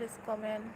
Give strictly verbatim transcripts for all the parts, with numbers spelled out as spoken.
Please comment.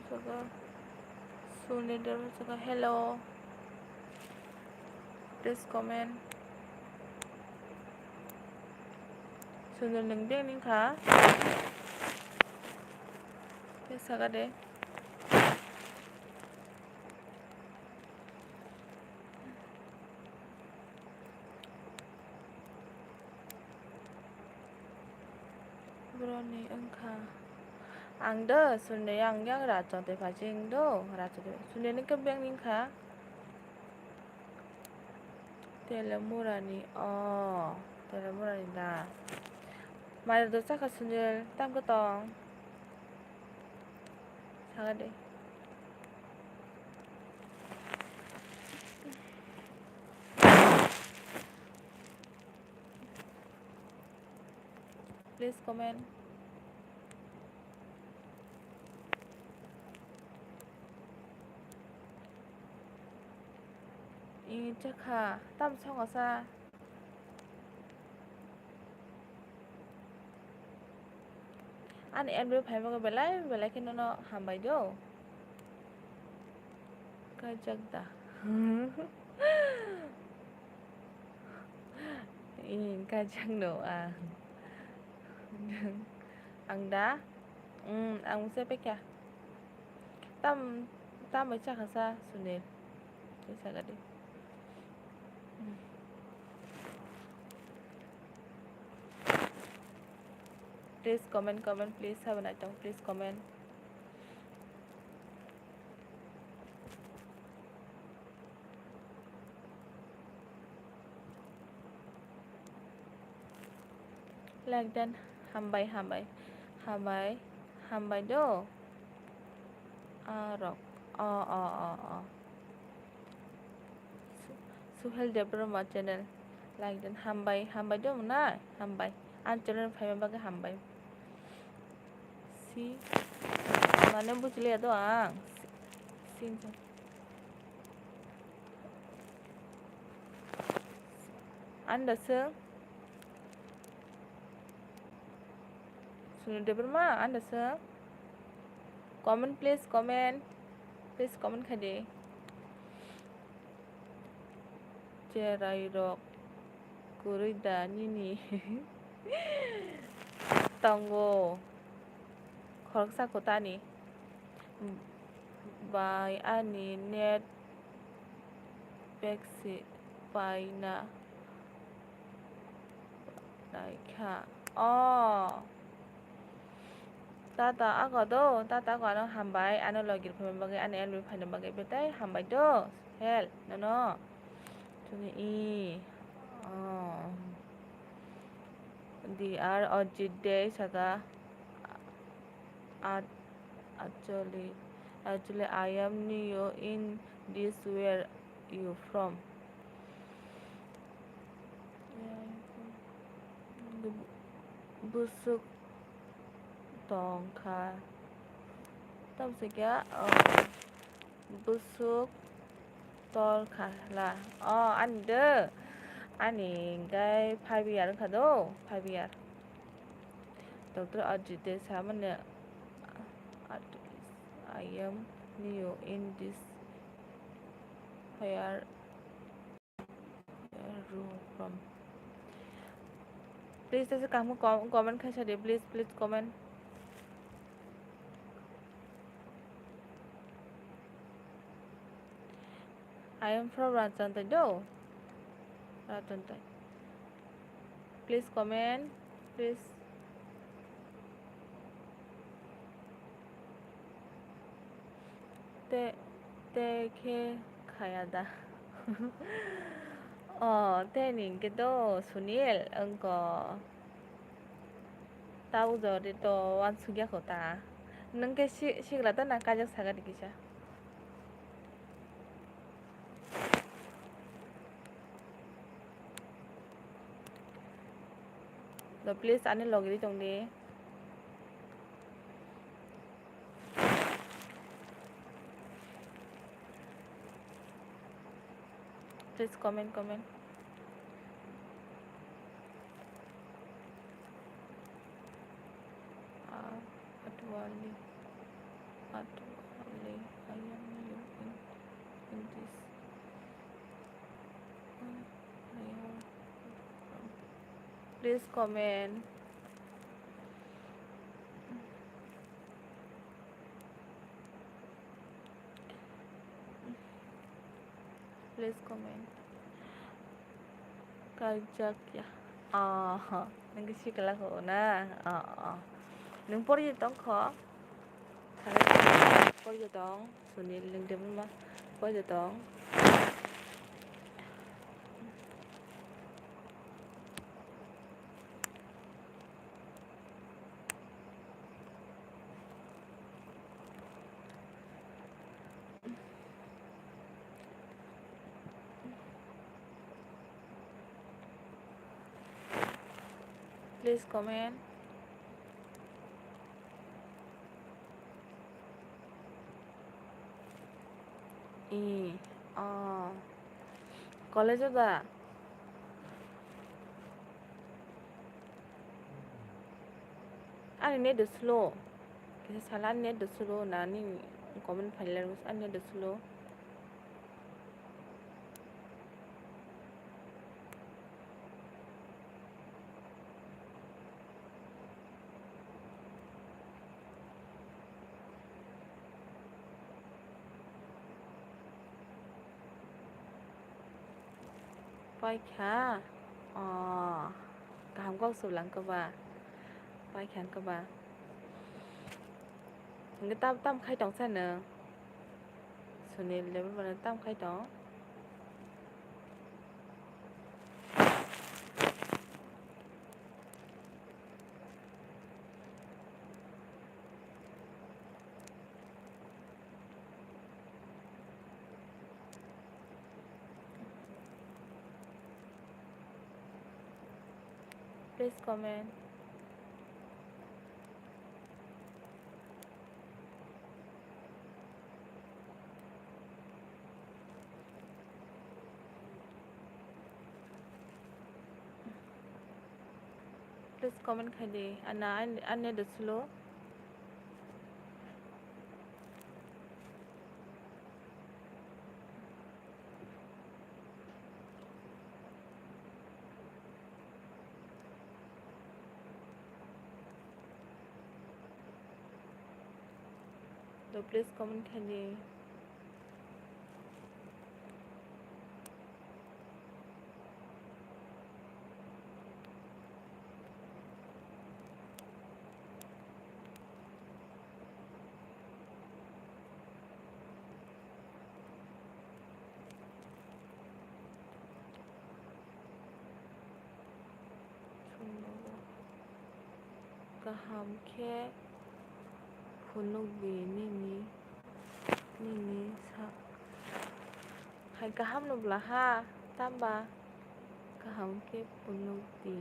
Saka, Sunil Debbarma saka, hello. Please comment. Sunil nwng beng nini kha? Please saka de. Boroni wngkha. Ang do, Sunil, ang yang Rachon tei phaising do, Rachon tei Sunil ni khe beng wngkha. Telemurani, o, Telemurani da. Mari do chakha Sunil, tam khe tong. Saka de. Please comment. Ini chakha tam songo sa. Ani M B phaima khe belai belai khe nono hambai do. Kajak da. Ih, kajak no ang. Ang da? Mm, ang se pekya. Tam, tam bai chakha sa Sunil. Tei saka di. Please comment, comment, please have a nice time, please comment. Like dan, hambai, hambai, hambai, hambai do. Arok, o, o, o, o. Su-, Suhel Debbarma channel. Like dan, hambai, hambai do mwnai, hambai. Ang channel phaima bagwi hambai. Si, mane bujilia do ang. Si, si, anda se. Sunil Debbarma, anda se. Comment, please, comment. Please, comment khai di. Cherai rok kwrwi da nini? Tongo. Khoroksa kwtani. Bai ani net pack se paina naikha. O. Tata ako do, tata ako ano hambai, ano logi rok phaima bagwi, ano L B phaina bagwi, betai hambai do, hel, nono. Chwngno i, oh. D R Ajit Dey saka, at-, actually, actually, I am new in this, where you from? Bwswk tong kha. Tamo se khe, oh, bwswk tol kha la. Oh, ani de. Ani hingkai five year wngkha do, five year. Doctor Ajit Dey samani, I am new in this fire. Room from. Please, tesa kaham com-, comment khai sadi, please, please comment. I am from Ratantai do. Ratantai. Please comment, please. Te, te khe khaya da. Oh, te ni hwnkhe do Sunil, wngko. Ta ujo de to wansukya kho ta. Nwng khe si-, sigra ta na kajak saga de kisa. Do please ani logi di tong di. Please comment, comment. Ah, Atwali, Atwali, I am living in this. Please comment. Please comment. Kajak ya. Ah, nang si kala ko na. Ah, ah. Nung pori tong kho. Pori tong. Sunil nung de ma. Pori tong. Please comment. E, ah, college o da? Ani net do slow. Kisa sala ani net do slow na, ani comment phailai ani net do slow. Paikha. Oh, kaham kok sublang koba. Paikha koba. Hingke tam, tam khai tong sano. Sunil level mana tam khai tong. Please comment. Please comment khai di. Ana, an, an net do slow. To please comment khai di. Kaham khe phunuk di nini, nini sa-, hai kaham no bwla ha, tamba kaham khe phunuk di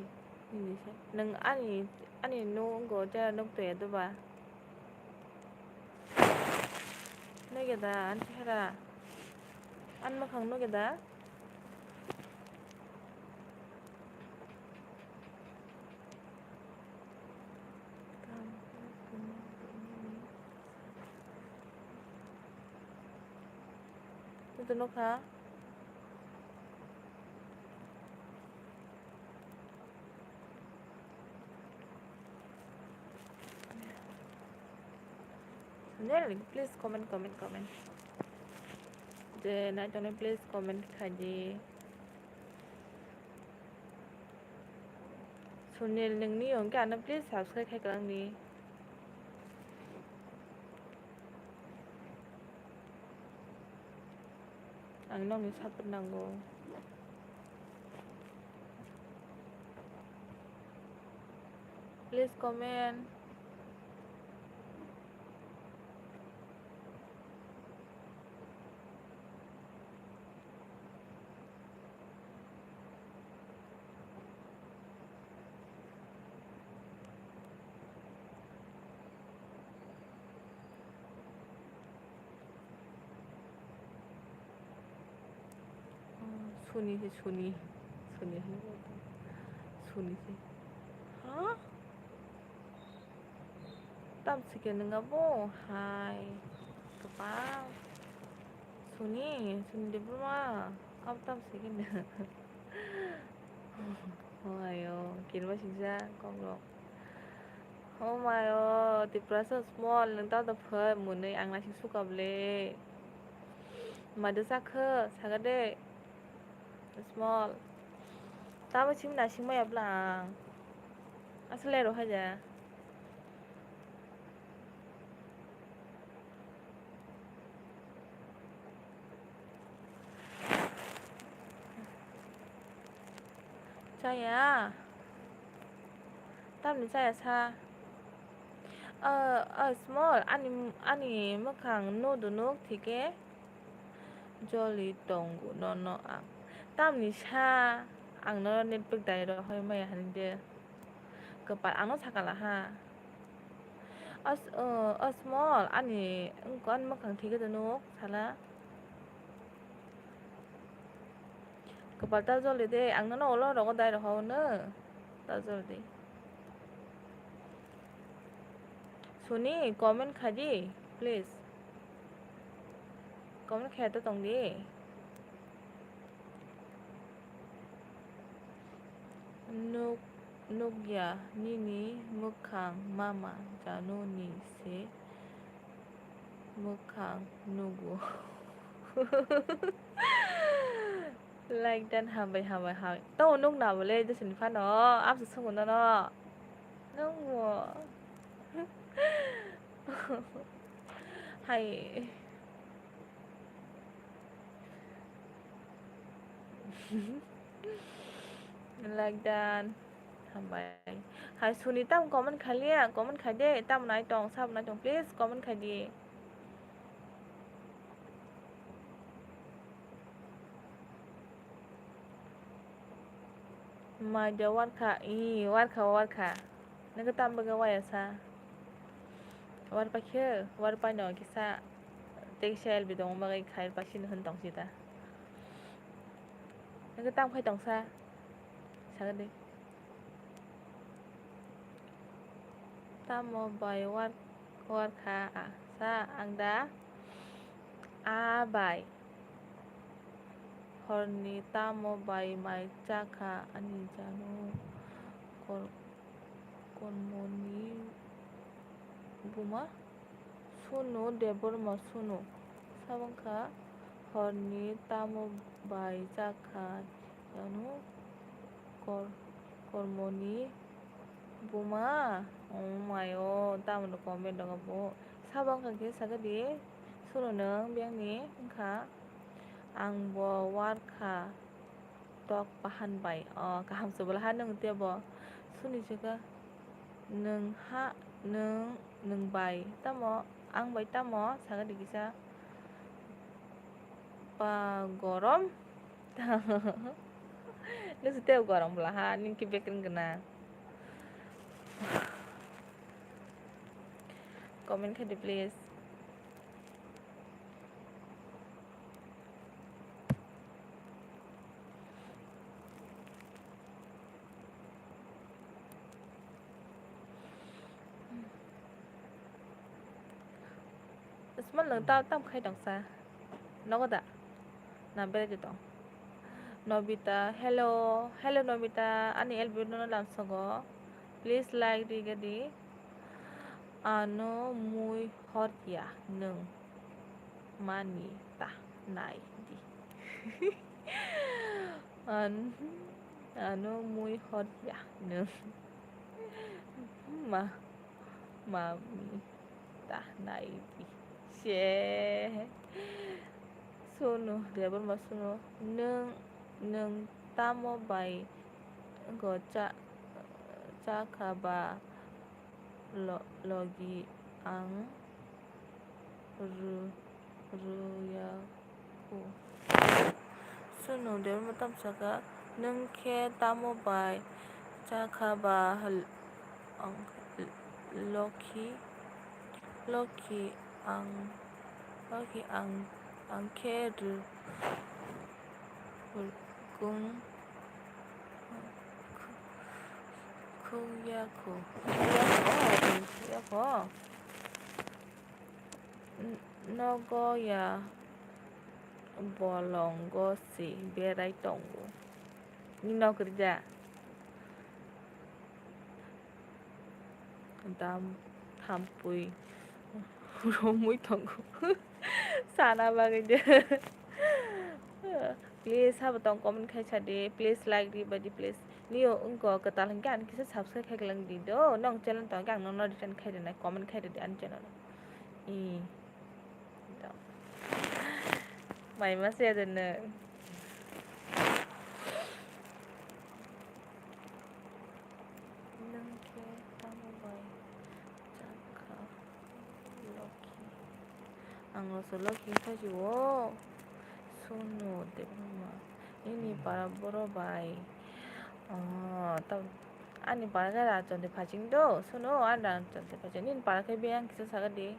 nini sa-, nwng ani, ani nuk wngkha, jera nuk twi ya doba? Nugya da, ani chehra, ani mwkhang nugya da? Ito nukha. There, please comment, comment, comment. je nai tongnai, please comment khai di. Sunil, nungni hwnkhe ano please subscribe khai kwlangdi. Ang nokni support nango. Please comment. Suni se suni. Suni hwnwi bo. Suni se. Ha? Tam sike nwnga bo hai. Kwpal. Suni, suni de buma. Ab tam sike nwnga. Ayo, kinba singsa kok rok. Oh my god, Tiprasa small, nung ta ta phai mwnwi ang naising suka ble. Madu sakho, saga de. Small. Tamo simi naising maya bla ang. Asle ro haja. Chaya. Tamni chaya sa. Ah, ah, small, ani, ani mwkhang no dunuk thike joli tongo nono ang. Tamni sa ang nono net pack dai rohoi maya hani de. Kwpal ano sakala ha. As, uh, as small, ani wngkon mwkhang thike de nuk sala. Kwpal ta joli de, ang nono ulo rogo dai rohoi no. Ta joli de. Suni, comment khai di, please. Comment khai to tong di. Nuk, nukya nini mwkhang mama Janu ni se mwkhang nugo. Like dan hambai hambai hambai. To nuk na bole je sin phano abse sungo no no. Nungbo. Hai. Like dan. Hambai. Hai suni tam comment khai liya, comment khai de, tam nai tong, sab nai tong, please comment khai di. Mai de warkha, i warkha, warkha. Nang tam baga waya sa. War pakhe, war paino kisa. Tei sel bidong bagai khai pasin hun tong sita. Nang tam khai tong sa. Sagadi. Tamo bai war, warkha a sa ang da? A bai. Horni tamo bai mai chakha ani Janu kor-, kormoni buma? Sunu Debbarma sunu. Sabangkha horni tamo bai chakha Janu kor-, kormoni buma? Oh my o, tamo no comment rok bo. Sabangkha khe sagadi sunu nwng biyangni wngkha. Ang bo warkha tok pahan bai. O, kaham se bwla ha nwng tei bo. Suni se kha nwng ha, nwng, nwng bai tamo, ang bai tamo, sagadi kisa pa gorom. Nwng se tei gorom bwla ha, nwng khe bekreng gwnang. Comment khai di, please. Smal nwng ta-, tam khai tong sa? Nogo da? Na berai de tong? Nobita, hello, hello Nobita, ani L B no lamsogo. Please like di gadi. Ano mui hor ya nwng mani ta nai An, ano mui hot ya nwng. Ma, mami ta nai di se. Sunu, Debbarma sunu, nwng, nwng tamo bai go cha, cha kha ba lo-, logi ang ru-, ruya kho. Sunu Debbarma tamo saka, nwng khe tamo bai cha kha ba hal-, ang, lokhi, lokhi ang, lokhi ang, ang khe ru-, ru-, kung, khukya kho. Khukya kho, khukya kho. N-, nogo ya bolongo se berai tongo. Ni nok rida. Dam thampui romui tongo. Sana bagwi de. Please, habo tong comment khai sa di. Please, like di, badi, please. Nio wngko kwtal hinkhe ani kisa subscribe khai lang di do. Nong channel tong khe ang nono return khai rwnai, comment khai rwdi ani channel. I. Mai ma se de nwng. Nwng khe tamo bai chakha lokhi. Ang rosolo kisa jiwo. Sunu Debbarma. Nini para boro bai. Oh, tam, ani para khe Rajon de phaching do. Sunu, ani Rajon de phaching. Nini para khe biyang kisa saga di.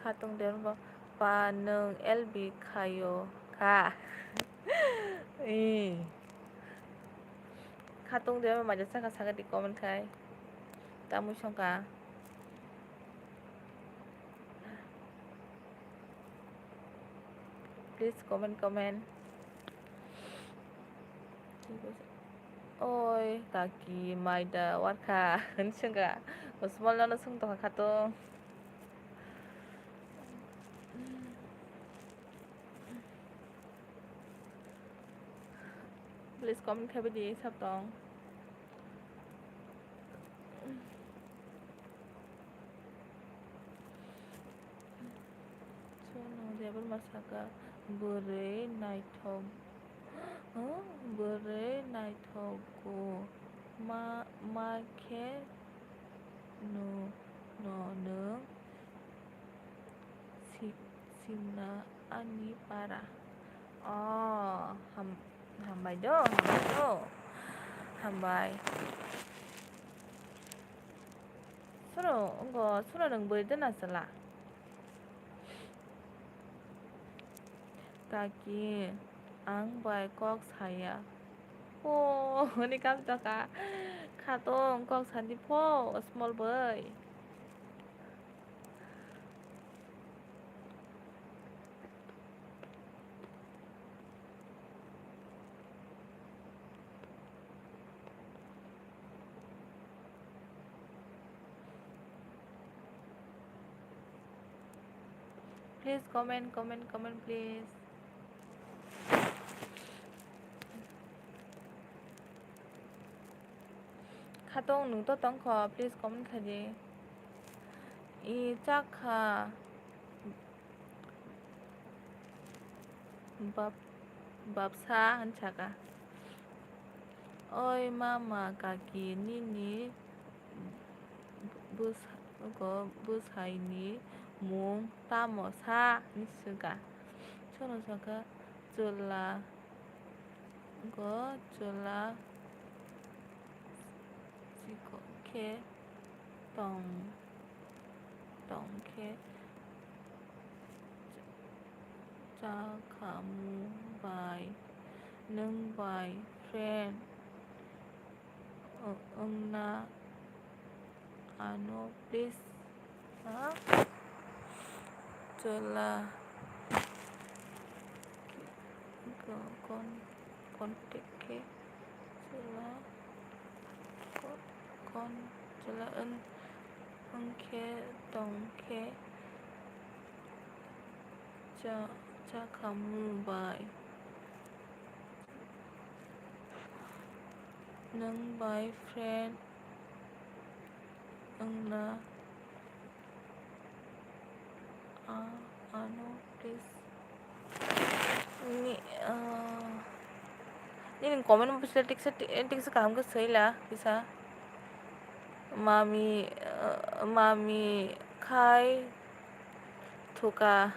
Khatung de bo pa nwng L B khayo kha. Ee. Khatung de bo maja saka saka di comment khai. Tamui songkha. Please comment, comment. Oi, kaki, maida, warkha, hwn swngkha. Usmol nono swng tongkha khatung. Please comment khai di, sab tong. Sono Debbarma saka bwrwi naithok, huh? Bwrwi naithogo ma, ma khe no, no nwng si-, simna ani para. Oh, ham-, hambai do, hambai do. Hambai. Sono, wngkha, sono nwng bwrwi de na chwla? Kaki, ang bai kok saya. Oh, hwnwi kam tongkha. Khatung kok sadi pho, small bwrwi. Please comment, comment, comment, please. Khatung nwng to tongkho, please comment khaidi. I chakha. Bab-, babsa hwn saka. Oi mama kaki nini bwsa-, go bwsaini mung tamo sa hwn swngkha. Sono saka chwla go chwla chikon khe tong, tong khe chakhamu bai nwng bai friend wngna ano please. Ha? Chwla kon-, contact khe chwla kon-, kon-, chwla wng-, wngkhe tongkhe cha-, Chakhamu bai. Nwng bai friend wngna, ah, ano please. Ni, ah, nini comment bwsla tiksa, tiksa kaham khe swila kisa. Mami, ah, mami khai thuka,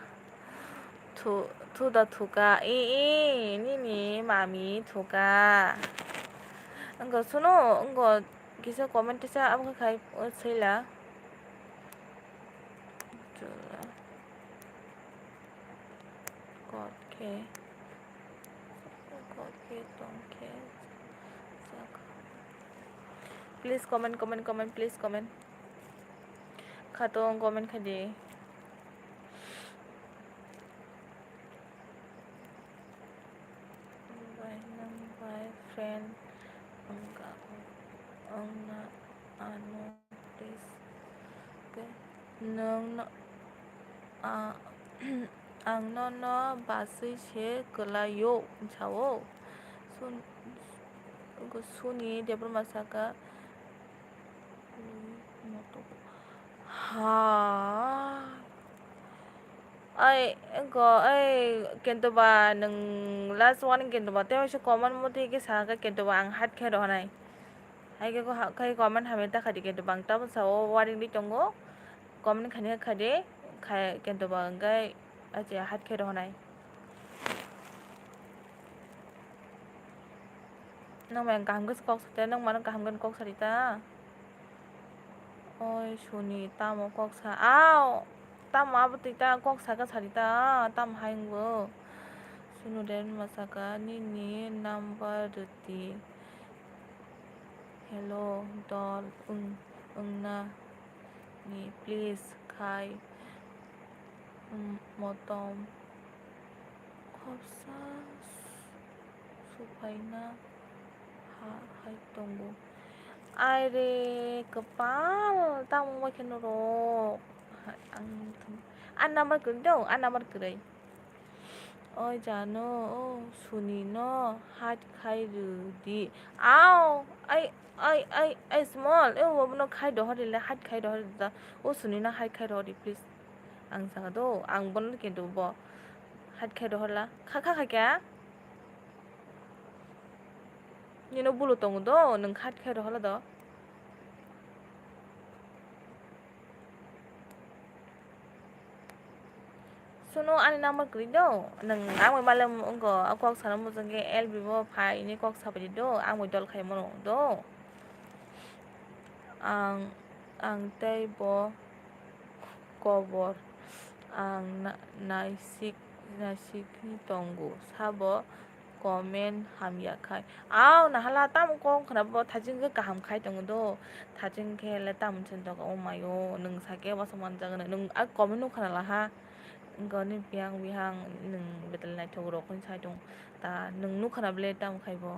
thu, thuda thuka, i, i, nini mami thuka. Wngkha suno, wngkha kisa comment tisa abo khe khai, o, swila. Kot khe, kot khe tong khe, sakha. Please comment, comment, comment, please comment. Khatong comment khai di. Bai, nwng bai friend wngkha, wngna ano please. Nwng no, a, ang nono basui se kwlaio sao. Sun-, suni Debbarma saka, Ha. Ai, wngkha, ai, kento ba nwng last warning kento ba, tei waisa comment motwi khe sakha kento ba ang hide khe rohornai. Hai khe ko ha-, khai comment hamya ta kha di kento ba ang tabuk sao warning di tongo. Comment khaini kha di, khai kento ba hwnkhe achi hide khe rohornai. Nwng bai kaham khe kok sa, nwng mano kaham khe kok sa di ta. Oi suni tamo kok sa, ao tamo abo twi ta kok sa khe sa di ta, tamo hai wngbo. Sunu Debbarma saka nini number rwdi. Hello dol wng, wngna ni please khai, mm, motom khopsa. Suphaina ha hai tongo. Aire kwpal, tamo wngbai khe norok. Hai, ang thum-, a number kwrwi do, a number kwrwi. Oi jano, o suni no hide khai rw di. Ao, ai, ai, ai, ai small, e obo no khai dohor le, hide khai dohor da. O suni no hide khai dohor di, please. Ang saka do, ang bono kintu bo hide khai dohor la. Kha, kha, kha kya? Nino bulu tongo do, nwng khat khe rohorla do. Suno ani number kwrwi do, nwng ang bai malai wngkha, a kok sana muchungkhe L B bo phai, ini kok sabaidi do, ang bai dol khai mano do. Ang, ang tei bo kobor, ang na-, naisik, naisikni tongo, sabo. Comment hamya khai. Aw, nahala tamo kok khna bo thajing khe kaham khai tongo do. Thajing khe le tamo chin toka o mayo. Nwng sake waisa manjak nai. Nwng a comment no khna laha. Goni biyang bihang nwng betel naithok rok hwn sai tong. Ta nwng nukha na ble tamo khai bo.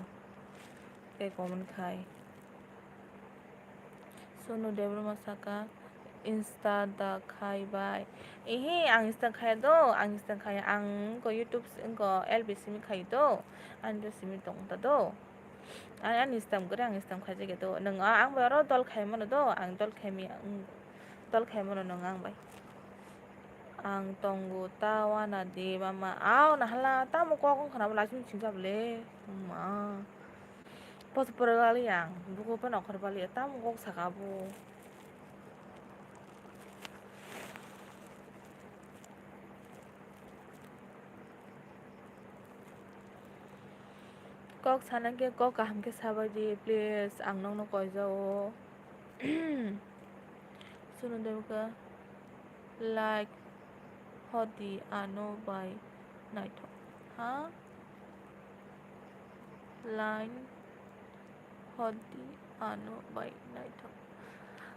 Tei comment khai. Sonu Debbarma saka, Insta da khai bai. Ehe, ang Insta khai do, ang Insta khai, ang ko YouTube s-, ko L B simi khai do, ang do simi tong ta do. Ang, ang Insta gori, ang Insta khai jage do. Nang, ang bai oro dol khai mano do, ang dol khai mi, ang dol khai mano nang ang bai. Ang tongo ta wana de mama. Aw, nahala, tamo kok wng khna bo lasing sing kha bole. Ma. Poso pore bali ang. Buko pa nokhor bali. Tamo kok saka bo. Kok sana khe kok kaham khe sabai di, please. Ang nokno koi jao. Sunu Devika. Like hodi ano bai naithok ha? Line hodi ano bai naithok.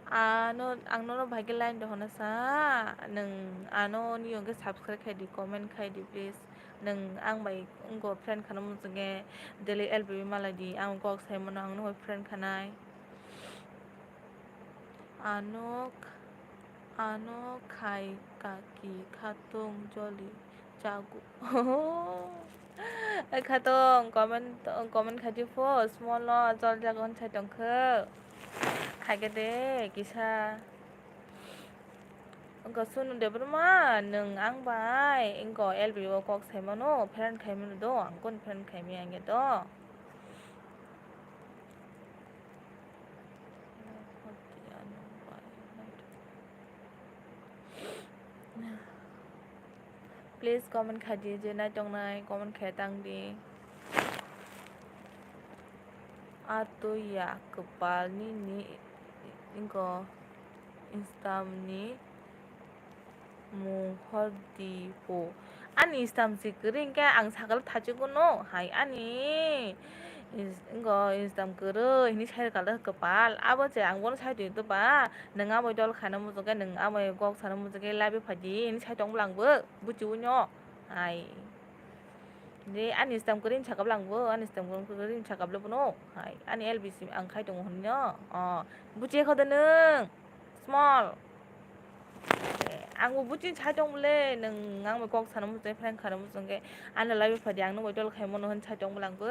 Ano, ang nono bai khe line rohorna sa, nwng ano ni hwnkhe subscribe khai di, comment khai di please. Nwng ang bai wngkha friend khana muchungkhe daily L B malai di, ang kok sai mano ang nono friend khanai. Ano, ano khai kaki khatung joli Chago. Ai kha tong comment, comment khaidi pho, small no chol jago hwn sai tong kho. Khaikhe de kisa. Wngkha Sunu Debbarma, nwng ang bai wngkha L B o kok sai mano, friend khai mano do, ang kunu friend khai maya wngya do. Please comment khaidi, je nai tongnai comment khai tang di. Atoya kwpal nini wngkha Instagram ni mung hor di pho. Ani Instagram se kwrwi hwnkhe ang sakal thachigwno hai ani is-, wngkha Instagram kwrwi hinwi sai rwkha kwpal. Abo je ang bono sai tongthoba, nwng abo dol khana muchungkhe, nwng abo kok sana muchungkhe live phaidi hinwi sai tong bwla ang bo buchiwi no hai. De ani Instagram kwrwi sakha bwla ang bo, ani Instagram kwrwi sakha bwla bono hai ani L B C ang khai tongo hinwi no. O buchi kho de nwng. Small. Eh, ang bo buchini sai tong bole, nwng ang bai kok sana muchung, prank khana muchung khe, ano live phaidi, ang nung bai dol khai mano hwn sai tong bole ang bo.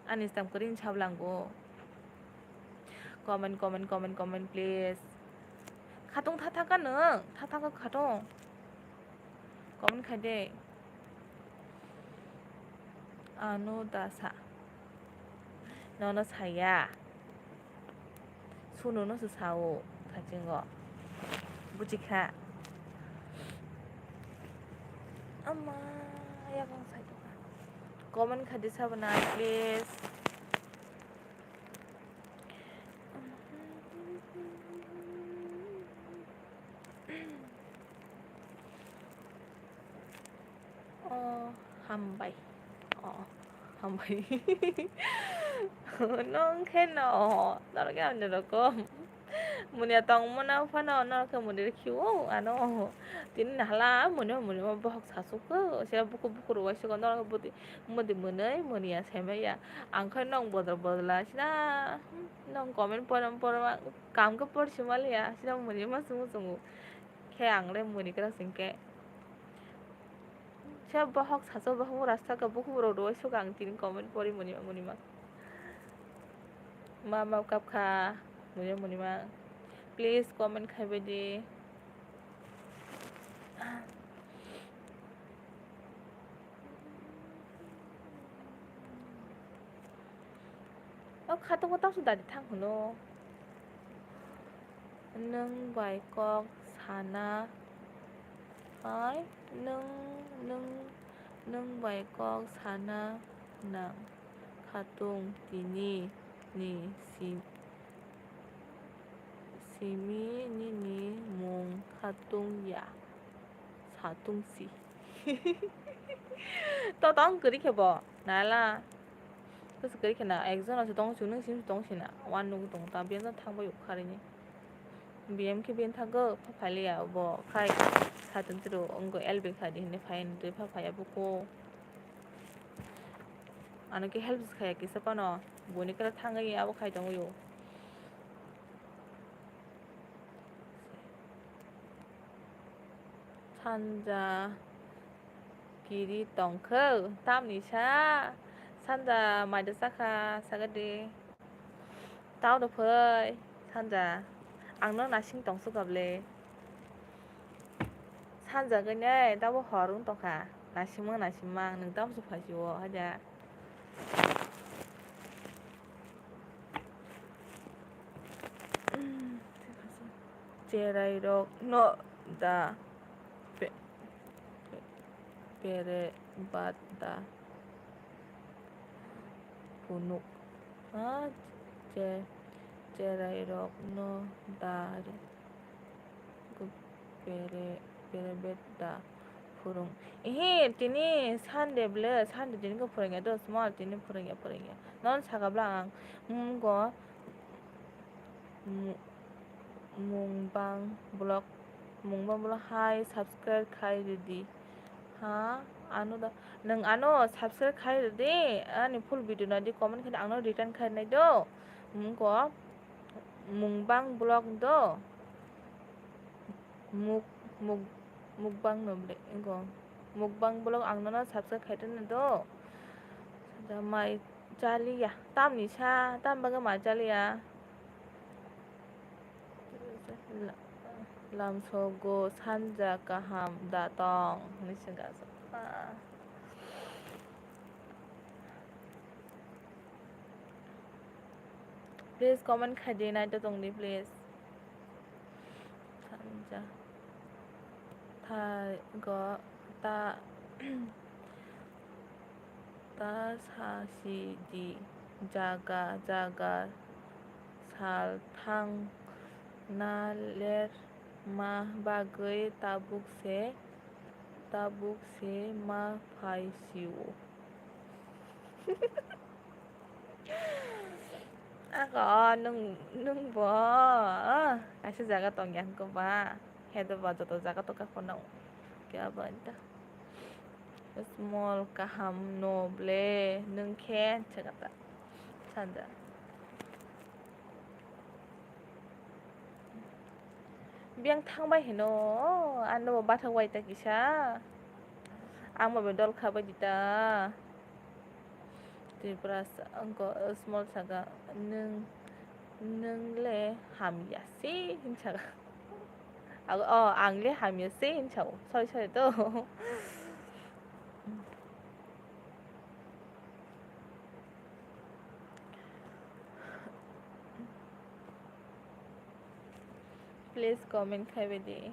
Ani Instagram kwrwi sa bole ang bo. Comment, comment, comment, comment, please. Khatung tha thang kha nwng, tha thang kha khatung. Comment khai de. Ano da sa. Nono saya. Sunu no se sao. Thachingo. Buchikha. Ama, yakung sai tongkha. Comment khai de sabana, please. O, hambai. O, hambai. Nong khe no, noro khe ani rokom. Munia tong mano phano, noro khe muni rikhiwo, ano. Tini nahala muni, muni ma bohok sasuk khe, se buku, buku rwai sugo, noro khe budi, mudi muni, munia semaya. Ang khe nong bodol bodol asina, nong comment porom porom, kam khe porsi maliya, asina muni ma sungu sungu. Khe ang le muni kwrak sing khe. Se bohok sacho bohok rasta ka buku rok rwai suka ang tini comment pori muni muni ma. Ma ma kap kha muni muni ma. Please comment khai bai di. O khatung ko tamsu dadi thang hwno. Nwng bai kok sana hai, nwng, nwng, nwng bai kok sana nang khatung tini ni si-, simi nini mung khatung ya satung si. To tong kwrwi khe bo nala. Bwswk kwrwi khe na, ekjon se tong chwng, nwng simi se tong sina. Uan nugwi tongo ta, biyang thang bai ukha rini. Biyang khe biyang thago, pha phai liya bo khai. Satung tiro wngwi L B khai di hinwi phai hinwi pha phai ya buko. Ano khe help se khaya kisa phano. Boni kwrak thangwi abo khai tongwi o. Sanja kiri tongkho, tamni sa? Sanja maida sakha, sagadi. Tao do phai, sanja. Ang no nasing tongsu kable. Sanja gani, tabo hor wng tongkha. Nasingmang, nasingmang, nwng tamo se phai si o, haja. Cherai rok no da pe-, pe-, pere bat da phunuk. Ha, che-, cherai rok no da re. Pere, pere bet da phurung. Ehe, tini Sunday ble, Sunday tini khe phwrwngya do, small tini phwrwngya, phwrwngya. Non saka bla ang, mm, go, mu-, mung bang vlog, mung bang vlog hai subscribe khai ridi. Ha, ano da, nwng ano subscribe khai ridi, ani full video nadi comment khai ang no return khai nai do. Mm, go, mung bang vlog do. Muk-, muk-, Mukbang no ble, go. Mukbang vlog ang nono subscribe khai rwno do. Da mai chaliya. Tamni sa, tam bagwi mai chaliya. La-, lamsogo sanja kaham da tong. Ni sengka sa. Please comment khai di, nai to tong di, please. Sanja. Tha go ta, ta sa si di. Jaga, jaga. Sal thang na ler ma bagwi tabuk se, tabuk se ma phai sio. Ako, nung, nung bo, kaisa jaga tong yang ko ba, hedo ba joto jaga to kako nung, kya ba ita, small kaham no ble, nung khe, chakata, sanja. Biyang thangbai hino, ano bo bathak bai ta kisa. Ang bo dol kha bai di ta. Tripura sa-, angko small saka, "Nwng, nwng le hamya se," hin saka. Ago, "Oh, ang le hamya se," hin sao. Sorry, sorry to. Please comment khai bai di.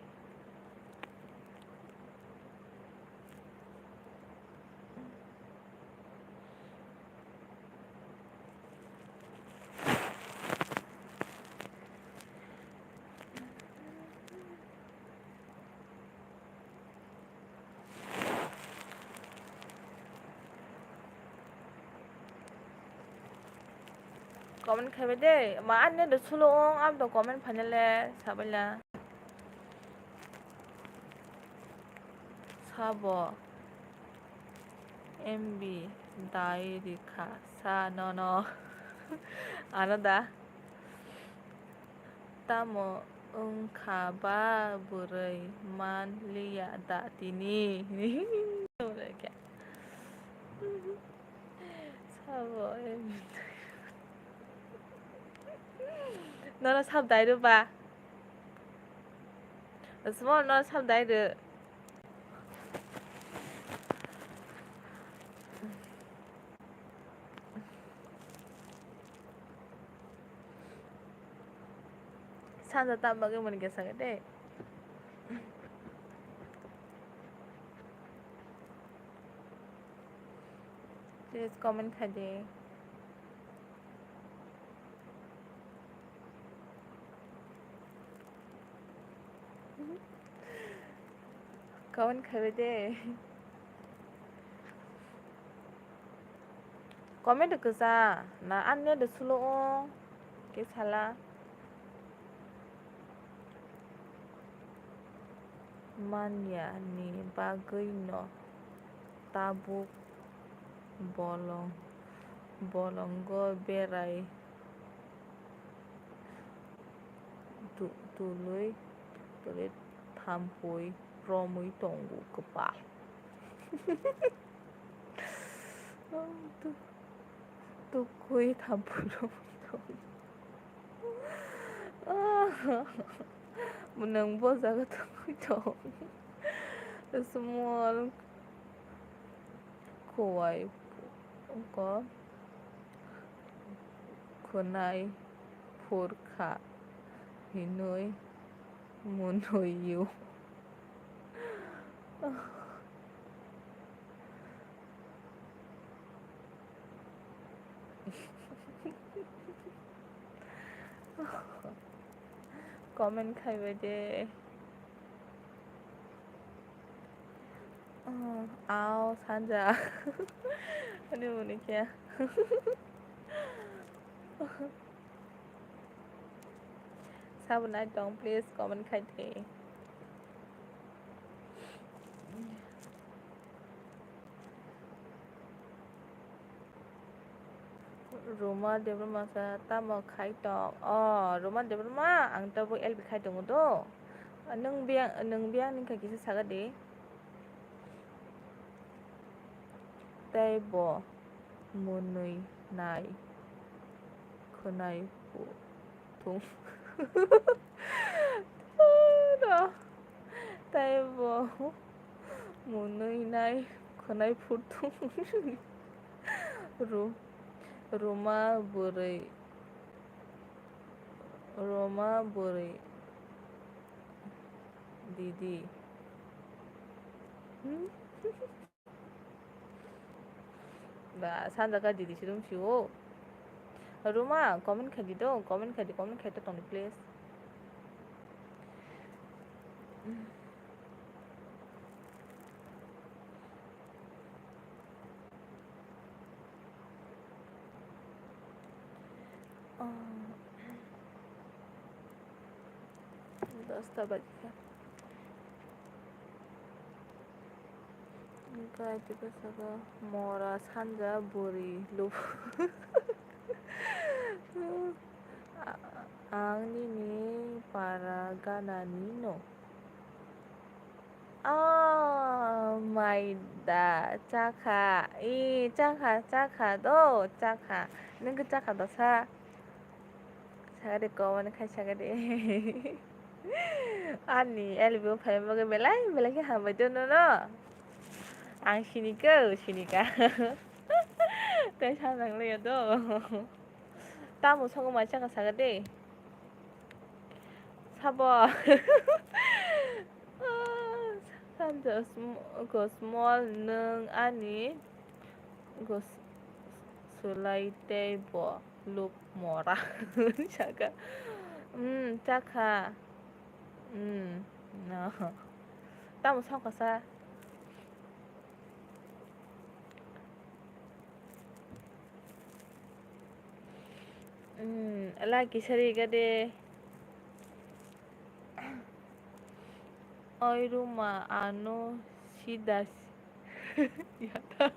Comment khai bai de, ma anne do sulo ong, ab do comment phainale sabaila. Sabo M B dai rikha sa nono. Ano da. Tamo wngkha ba bwrwi man liya da tini? Sabo, nono sab dai rw ba? Small, nono sab dai rw. Sanja ta bagwi mani kesa de. Please comment khai de. Comment khai bai de. Comment kwsa na anne de sulo ong ke sala. Manya ni bagwi no tabuk bolong, bolongo berai tu-, tului, tului thampui romwi tongo kwpal. Tu-, tukui thampui romwi tongo. Mwnang bo jaga tukui tong. Small. Kuwai ko khwnai phurkha hinwi mwnwi o. Comment khai bai de. Oh, ao, sanja. Ani muni kya? Sabun ai tong, please comment khai de. Ruma Debbarma sa tamo khai tong? Oh, Ruma Debbarma, ang tabuk L B khai tongo do. Nwng biyang, nwng biyang ni kha kisa saga di. Tei bo mwnwi nai khwnai phu-, thung. Tei bo mwnwi nai khwnai phur thung. Ru-, Ruma bwrwi, Ruma bwrwi didi. Hmm? Ba, Sanjaka didi si rung si o. Ruma, comment khai di do, comment khai di, comment khai to tong di, please. Oh. Dosta bajikha. Gai tei bwskango mora sanja bwrwi lubu. Ang nini para ganani no. Oh, maida, chakha. E, chakha, chakha do, chakha. Nwng khe chakha dosa. Sagade comment khai sagade. Ani L B O phaima bagwi belai belai khe hambai do nono. Ang sinikha, sinikha. Tei sanang liya do. Tamo sogo mai chakha sagade. Sabo. Sanja sm-, go small nwng ani go s-, swlai tei bo. Luk mora. Saka. Hmm, chakha. Hmm, no. Tamo sokha sa. Hmm, laki sari gade. Oi Ruma ano sida yata.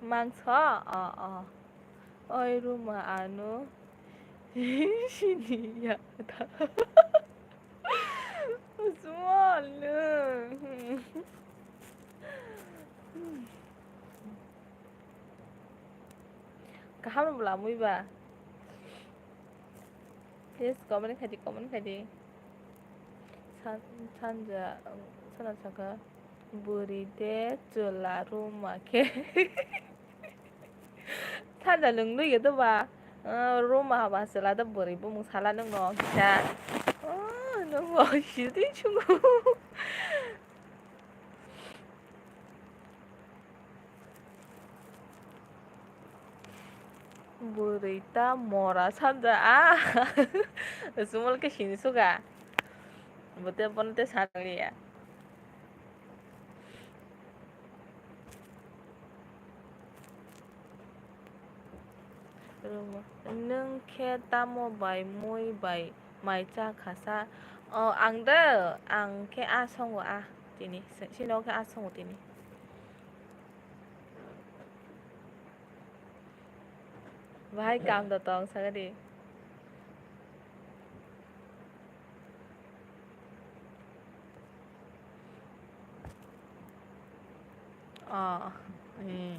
Mangso? O, o. Oi Ruma ano sini ya da. Small. Kaham bwla mui ba. Please comment khai di, comment khai di. San-, sanja, sana saka bwrwi de chwla Ruma khe. Sanja nwng nui ya do ba? Ah, Ruma ba chwla do bwrwi bumung sala nwng no kisa. Ah, nwng bo sidi chungo. Bwrwi ta mora sanja a. Sumol khe sini suga. Bote bono te sanliya. Nwng khe tamo bai mui bai mai cha khasa? O, ang de, ang khe a songo a tini, sino khe a songo tini. Bahai kam da tong saka di. Ah, hmm.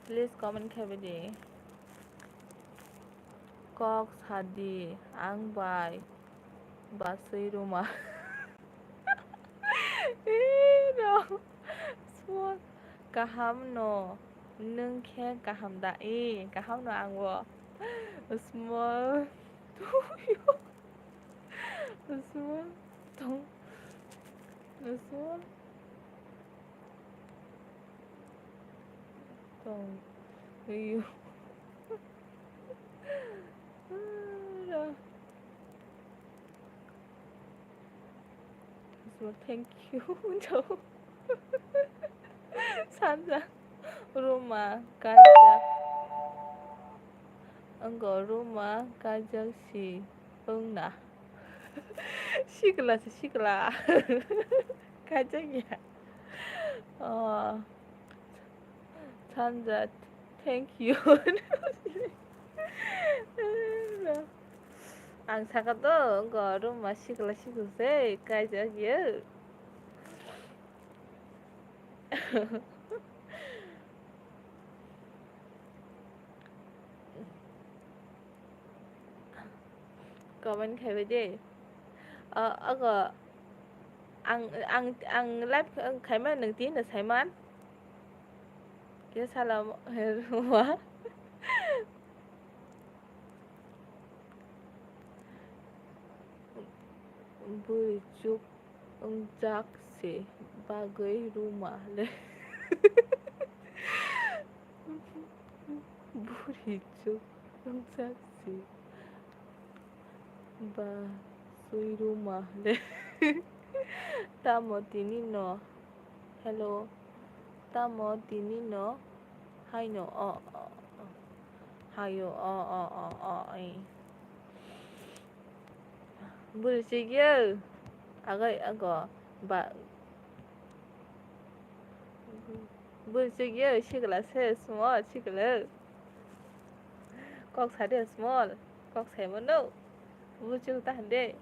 Please comment khaibidi. Kok sadi ang bai basui Ruma. Ee, no. Small. Kaham no. Nwng khe kaham da? Ee, kaham no ang bo. Small. Small. Tong. Small. Tong. Iyo. Thank you. Sanja. Ruma kajak. Wngkha Ruma kajak si wngna. Sikla se sikla. Kajak ya. Oh. Sanja, thank you. Ang saka to, go room ma sikla sikla se, kaijak ye. Comment khaibai de. O, ogo ang, ang, ang live khaima nwng tini no saiman. Kisa salam ruma. Bwrwi chuk wngjak se bagwi ruma le. Bwrwi chuk wngjak se bagwi ruma le. Tamo tini no? Hello. Tamo tini no? Haino o, o, o. Hayo o, o, o, o, e. Bwrwi chwk yo. Agai ago ba. Bwrwi chwk yo, sikla se, small sikla. Kok sa de, small. Kok sai mano. Bwrwi chwk ta hande.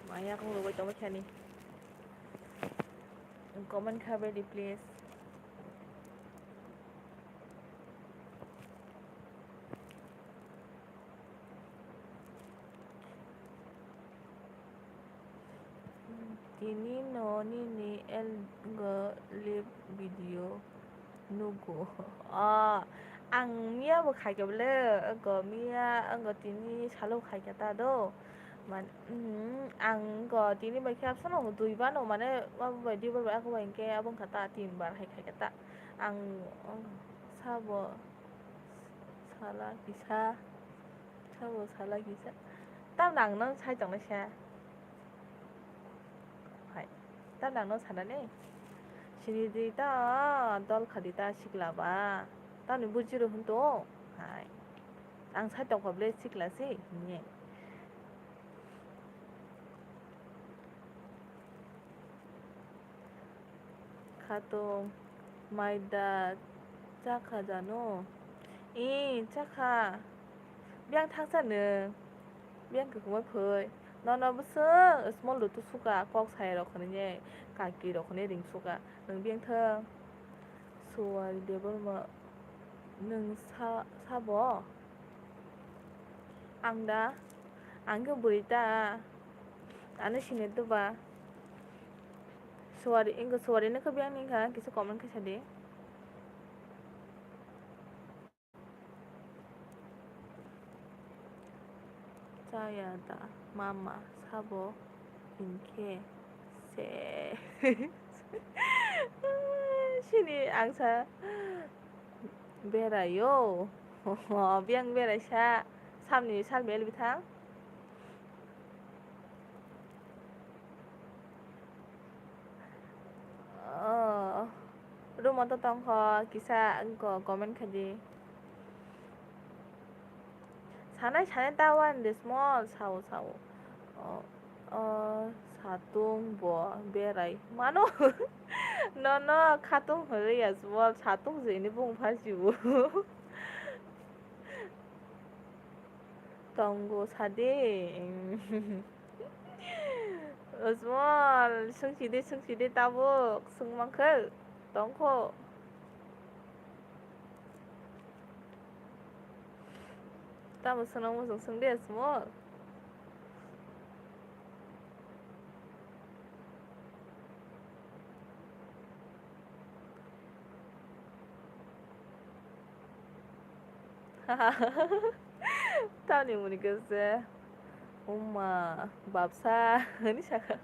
Maya kong rwbai tongma khani. Comment kha bedi, please. Tini no nini elgo live video nugo. Ah, ang miya bo khaikhe bole, ogo miya, ogo tini salo khaikhe ta do. Man, mm, ang ogo tini bai khe absano dui bano, mane, abo bai dui bar bai, ako bai hinkhe abo wngkha ta tin bar hai khaikhe ta. Ang, oh, sabo sala kisa. Sabo sala kisa. Tamni ang nang sai tongnai sa. Hai. Tamni ang nang sanani. Sini di ta dol khadi ta sikla ba. Tamni buji ro hwn to. Hai. Ang sai tongkha ble sikla se. Nye. Khatung, maida chakha jano? Ee, chakha. Biyang thangsa nwng. Biyang kwkhwma phai. Nono bwswk small do tusuka, kok sai rok hwnwi, kaki rok hwnwi ring suka. Nwng biyang thang. Suwari Debbarma, nwng sa, sabo? Ang da? Ang khe bwrwi ta. Ano sini to ba. Suwari, wngkha suwari no khe biyang ni wngkha, kisa comment khe sa di. Chaya da mama sabo hinkhe se. Sini ang sa beraio. Biyang beraisa samni sal bel bithang. Oh, room o to tongkho, kisa wngkha comment khaidi. Sanai sanai ta wan de small sao sao. Oh, oh, satung bo berai mano. Nono khatung hwnliya small, satung jeni bung pha jibo. Tongo sadi. Small, swngchidi, swngchidi tabuk, swngmankha, tongkho. Tamo swnamung swng swngdi, small. Tamni muni khe se, "Umma, bapsa," hinwi sakha.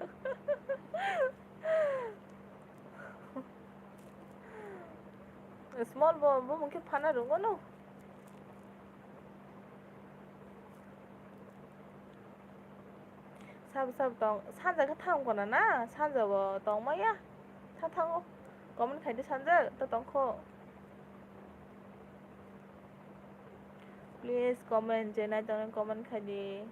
Small bo, bo mungkhe phana rwngwano. Sabo sabo tong, sanja khe thang kona na, sanja bo tong maya, tha thango, comment khaidi sanja, to tongkho. Please comment, je nai tongnai comment khaidi.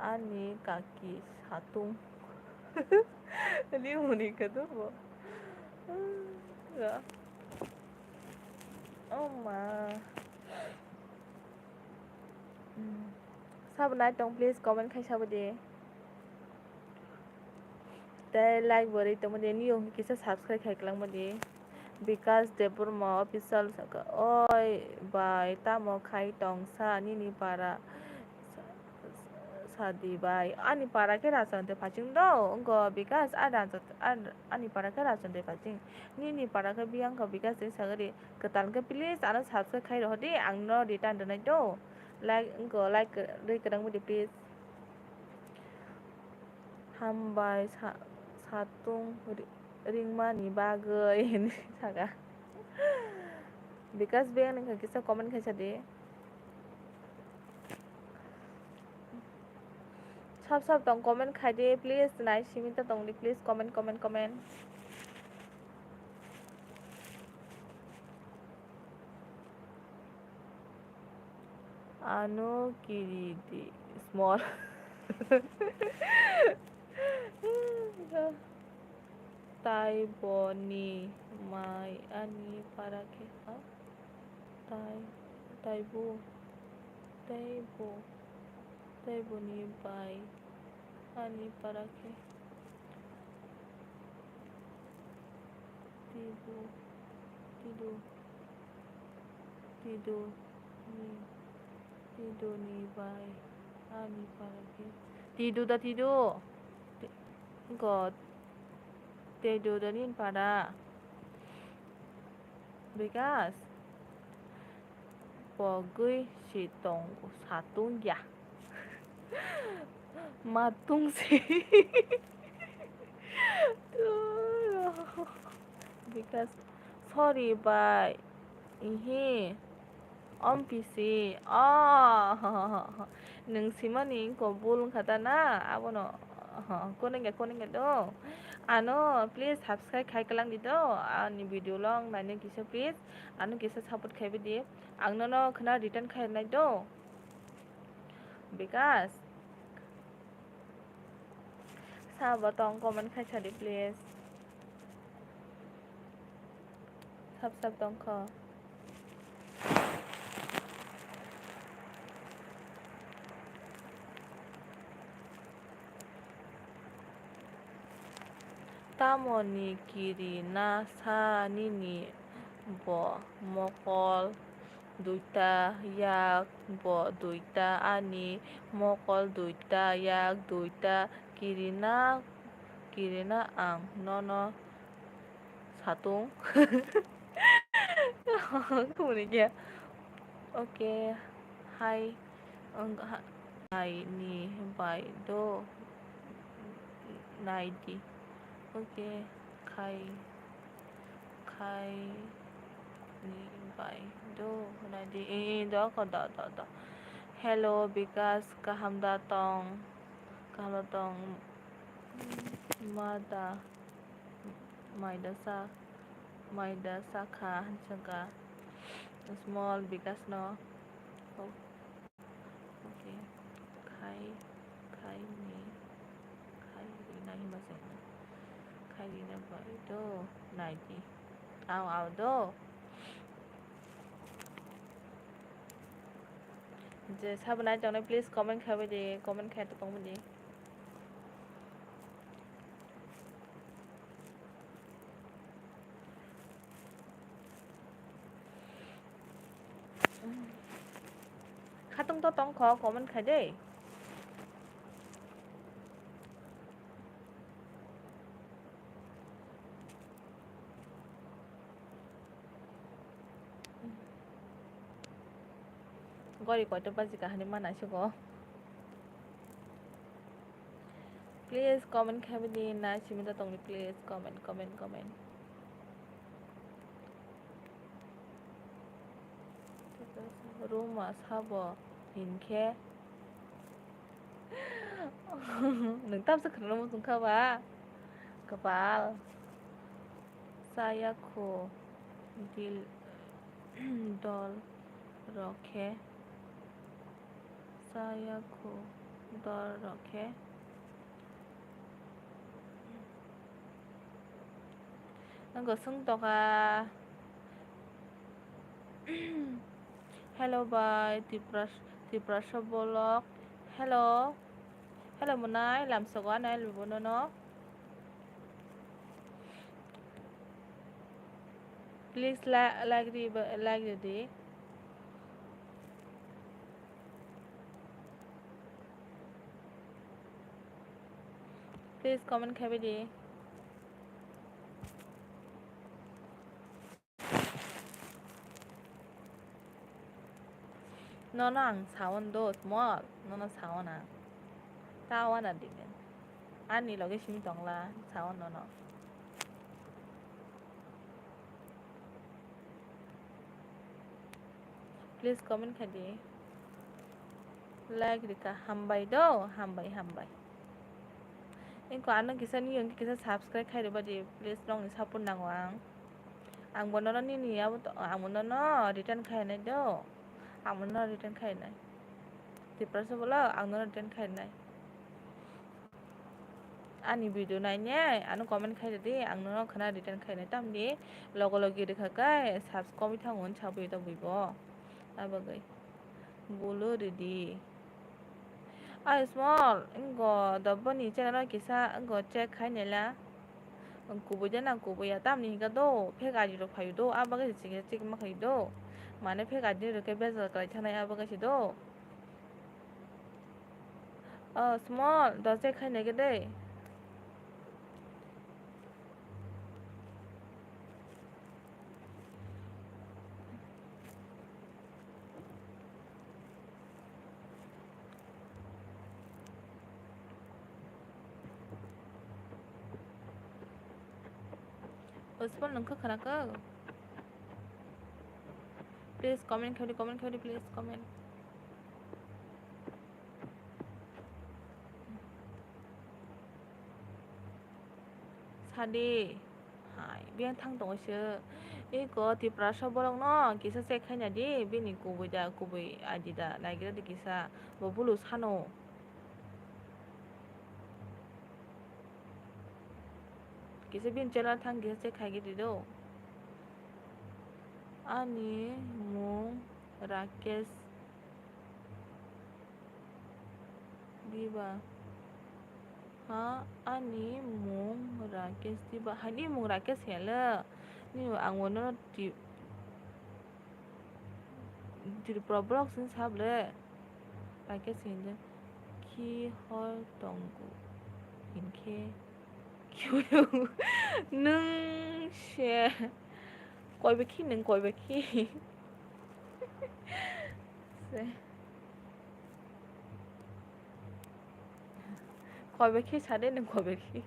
Ani kaki satung. Rimoni khe to bo. Oh ma. Sabo nai tong, please comment khai sabo de. Tei like bo rwi tongma de, niyong kisa subscribe khai kwlangma de. Bikash Debbarma official saka, oi bai, tamo khai tong sa nini para sadi bai. Ani para khe Rachante Phaching do, wngkha Bikash, a Rachante, a, ani para khe Rachante Phaching. Nini para khe biyang kha Bikash de sagari. Kwtal khe please ano subscribe khai rohdi, ang no return rwnai do. Like, wngkha like rwi kwrwngma de please. Hambai sa-, satung ri-, ringmani bagwi hinwi saka. Bikash Bey wngkha kisa comment khaisa di. Sab sab tong comment khai di please, nai simi ta tong di please, comment, comment, comment. Ano kiri di small. Tai bo ni mai ani para khe ha? Tai, tai bo, tai bo, tai bo ni bai ani para khe. Tidu, tidu, tidu ni, tidu ni bai ani para khe. Tidu da tidu. Ti-, God. Tidu da ni para. Bikash. Pogwi si tongo, satung ya. Matung si. Because, sorry, bai. Ihi. Ompisi. Oh. Nwng simani ko bul wngkha ta na? Abono. Konengya, konengya do. Ano, please subscribe khai kalang di do. Ani video long naina kisa, please. Ano kisa support khai di. Ang nono khna return khainai do. Bikash. Sabo tong comment khai sadi please. Sab sab tong kho. Tamoni kiri na sa nini bo mokol duita, yak bo duita, ani mokol duita, yak duita, kiri na, kiri na ang nono satung. Kumuni kya? Okay, hi. Ang ha-, nai ni bai do nai di. Okay, khai, khai ni bai do nai di. Eh, eh, do ko do, do, do. Hello, Bikash, kaham da tong? Kaham da tong? Ma da. Maida sa, maida sakha, hinwi swngkha. Small Bikash no. Oh. Okay. Khai, khai ni, khai rina hinba se. Khai rina bai do, nai di. Aw, aw do. Je sabo nai tongnai, please comment khai bai di, comment khai to tong di. Khatung to tong kho, comment khai de. Gori koito baji kahani mana siko. Please comment khai di, nai simi da tongni, please comment, comment, comment. Ruma sabo hinkhe. Nwng tamsa khwnano muchung kha ba? Kwpal. Chaya kho dil dol rok khe. Chaya kho Dor rok khe. Ang gosong toka. Hello bai, Tipra, Tiprasa bolok. Hello. Hello mwnai, lamsogo anai lubo nono. Please la-, like di, like di. Please comment khabi di. Nono ang sawan do small, nono sawan ang. Tawana dimen. Ani loge simi tongla, sawan nono. Please comment khai di. Like rika hambai do, hambai, hambai. Engko ano kisa ni yongki kisa subscribe khai riba di, please nongni support nango ang. Ang bo nono nini abo to, ang bo nono return khai nai do. Ang bo nono return khai nai. Tiprasa bolok ang nono return khai nai. Ani video nainai, ano comment khai di, ang nono khna return khai nai. Tamni logo logi rikha kai, subs komi thango, sabui tabui bo. Abagwi. Bulu ridi. Ai small, ingo doboni channel o kisa ingo check khai nela. Ang kubui de nang kubui ya, tamni higa do, fake I D rok phayu do, abagwi se chikma khai do. Mane fake I D rok khe bejal kwlai thanai, abagwi se do. Oh, small, do check khai nai khe dei. Oh, small, nung kha khana kha? Please comment khai di, comment khai di, please comment. Sadi. Hai, biyang thang tongo se. Eko Tiprasa borok no kisa check khaina di, bini kubui da, kubui I D da, naigra di kisa. Bo bulu sano. Kisa bini channel thang kisa check khai di do. Ani mung Rakesh Diba. Ha, ani mung Rakesh Diba. Hani mung Rakesh helo. Ni ang bono ti-, Tripura block sin sable. Rakesh hende. Ki hor tongo. Hinkhe. Nwng se. Koiba khi nwng koiba khi. Se. Koiba khi sade nwng koiba khi.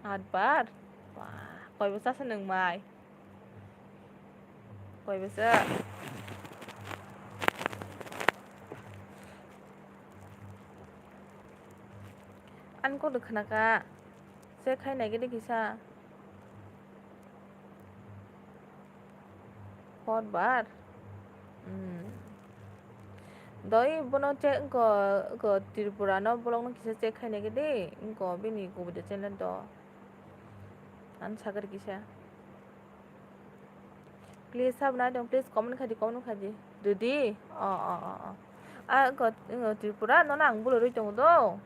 Atbar. Wah, koiba sasa nwng mai. Koi bwsa? Ani kok de khna kha. Se khai nai gede kisa. Hor bar. Hmm. Doi bono che ko, ko Tripura no bolong no kisa che khai nai gede. Ko bini kubui de channel do. An sakar kisa. Please sab nai tong, please comment khai di, comment khai di. Didi? O, o, o, o. A, ko, ko Tripura, no nang bulu rui tongo do.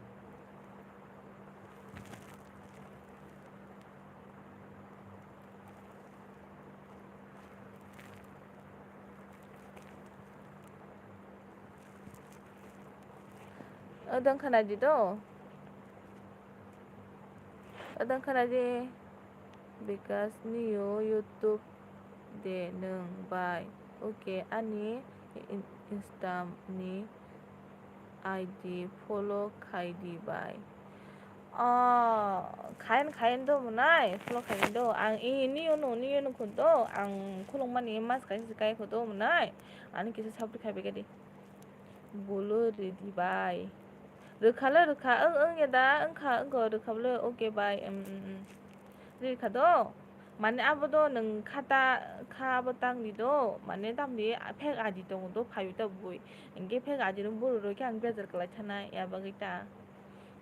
Adang khana di do. Adang khana di. Because new YouTube de nwng bai. Okay, ani in-, Insta ni I D follow khai di bai. O, khain, khain do mwnai, follow khain do. Ang i, ni ono, ni ono khun do. Ang khulung mani mas kaisa se kai kho do mwnai. Ani kisa support khai bai di. Bulu ridi bai. Rwkha le rwkha, wng, wng ya da, wngkha, wngkha, rwkha bole, okay bai, um, um, um. Rikha do? Mane abo do nwng khata kha abo tang di do, mane tamni fake I D tongo do phaio ta bui. Hinkhe fake I D no buru rw khe ang bejar kwlai thanai, ya bagwi ta.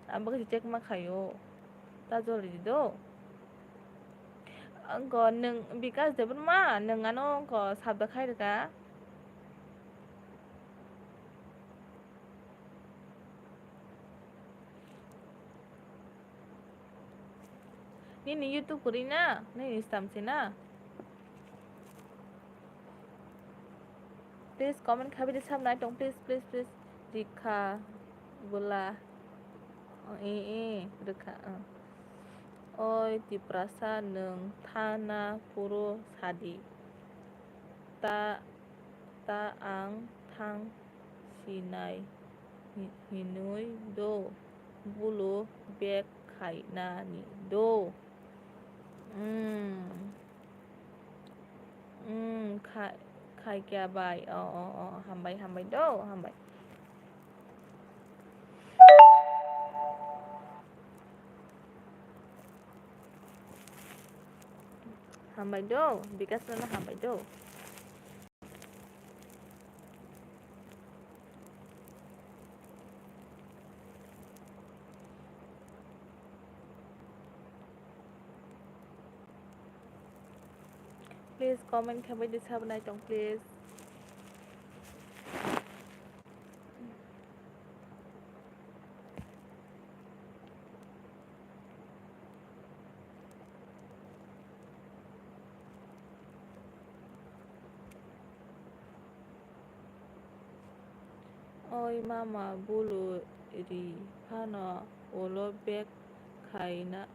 Ang bagwi se check ma khaio. Ta joli di do. Angko nwng Bikash Debbarma, nwng ano angko sabda khai rwkha. Nini YouTube kwrwi na? Nini stam se na? Please comment khabi de sab nai tong, please, please, please. Rikha bwla. E, e, rikha, uh. Oi Tiprasa, nwng thana phuru sadi. Ta, ta ang thang sinai hi-, hinwi do, bulu bag khainani do. Mm. Mm, khai, khai kya bai? O, o, o, hambai, hambai do, hambai. Hambai do, Bikash no hambai do. Please comment khabai de sab nai tong, please. Oi mama, bulu ri phano ulo bag khaina,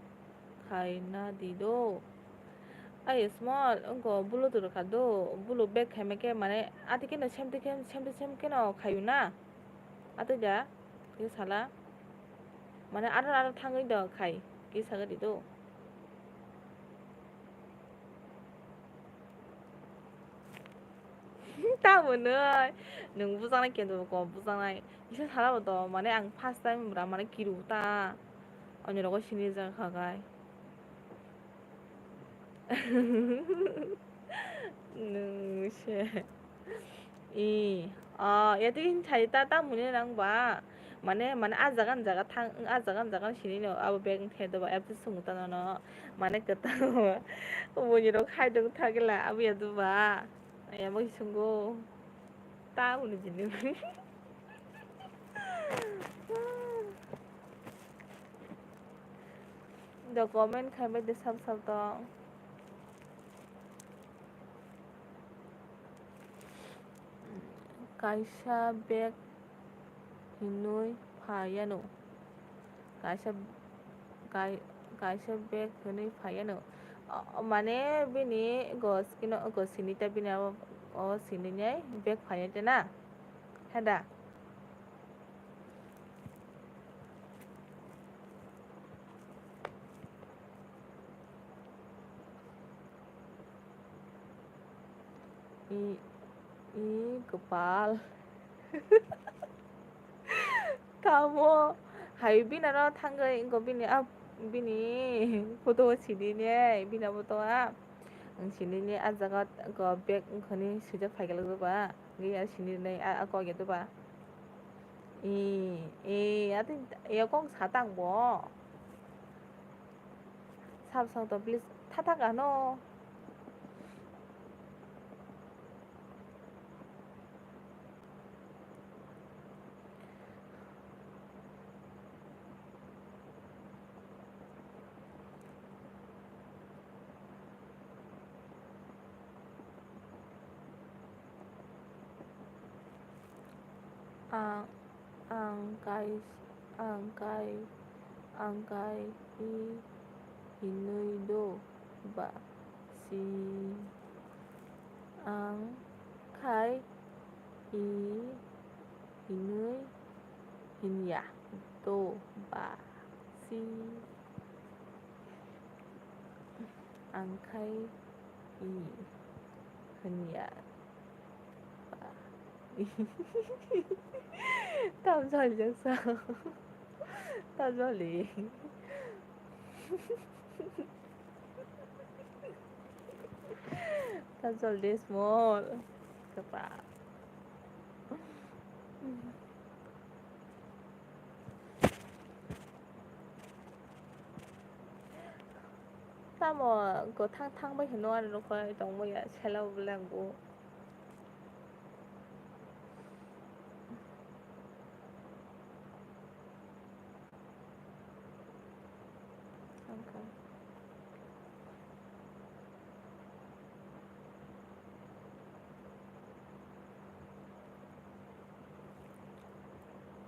khaina di do. Ai small, wngkho bulu tu rwkha do, bulu bag khaima khe mane ati kheno sem to sem, sem to sem kheno khayu na. Atwi da, khe sala. Mane aro aro thangwi do khai, kisa gari do. Tamo nai, nwng bujaknai kendo ko bujaknai. Kisa sala bo to, mane ang first time bwra mane kiru ta. Onyo rogo sini jaga khagai. Nwng se. I, o, ya twi hin thai ta, ta muni nang ba. Mane, mane, a jaga ni jaga thang, a jaga ni jaga sini no, abo bag thai do ba, ya twi sung ta no no. Mane, kwtal bo. Muni rok khai dong thagla, abo ya do ba. Ya bo sungo. Ta muni jini. Do comment khai bai de sab sab tong. Kaisa bag hinwi phaiano. Kaisa, kai-, kaisa bag hinwi phaiano. O, mane bini go skino, go sini ta bini abo, o sini nai bag phaiya te na. Heda. I, i, kwpal. Tamo hai bini aro thangwi wngkha bini a, bini photo o sini ne bini abo to a. Ang sini ne a jaga go bag wngkhani swijak phai khe ba. Ngi a sini ne a, a kok ya to ba. I, i, ati, ya kok sa tang bo. Sab sab to please, tha tha kano. Ang, ang kai, ang kai, ang kai i hinwi do ba si. Ang khai i hinwi hinya do ba si. Ang khai i hinya ba. Tam jali jaksa. Tam jali. Joldi small. Kwpal. Tamo kwthang thang bai hino ani rokho tongbo ya sela bo bwlai bo.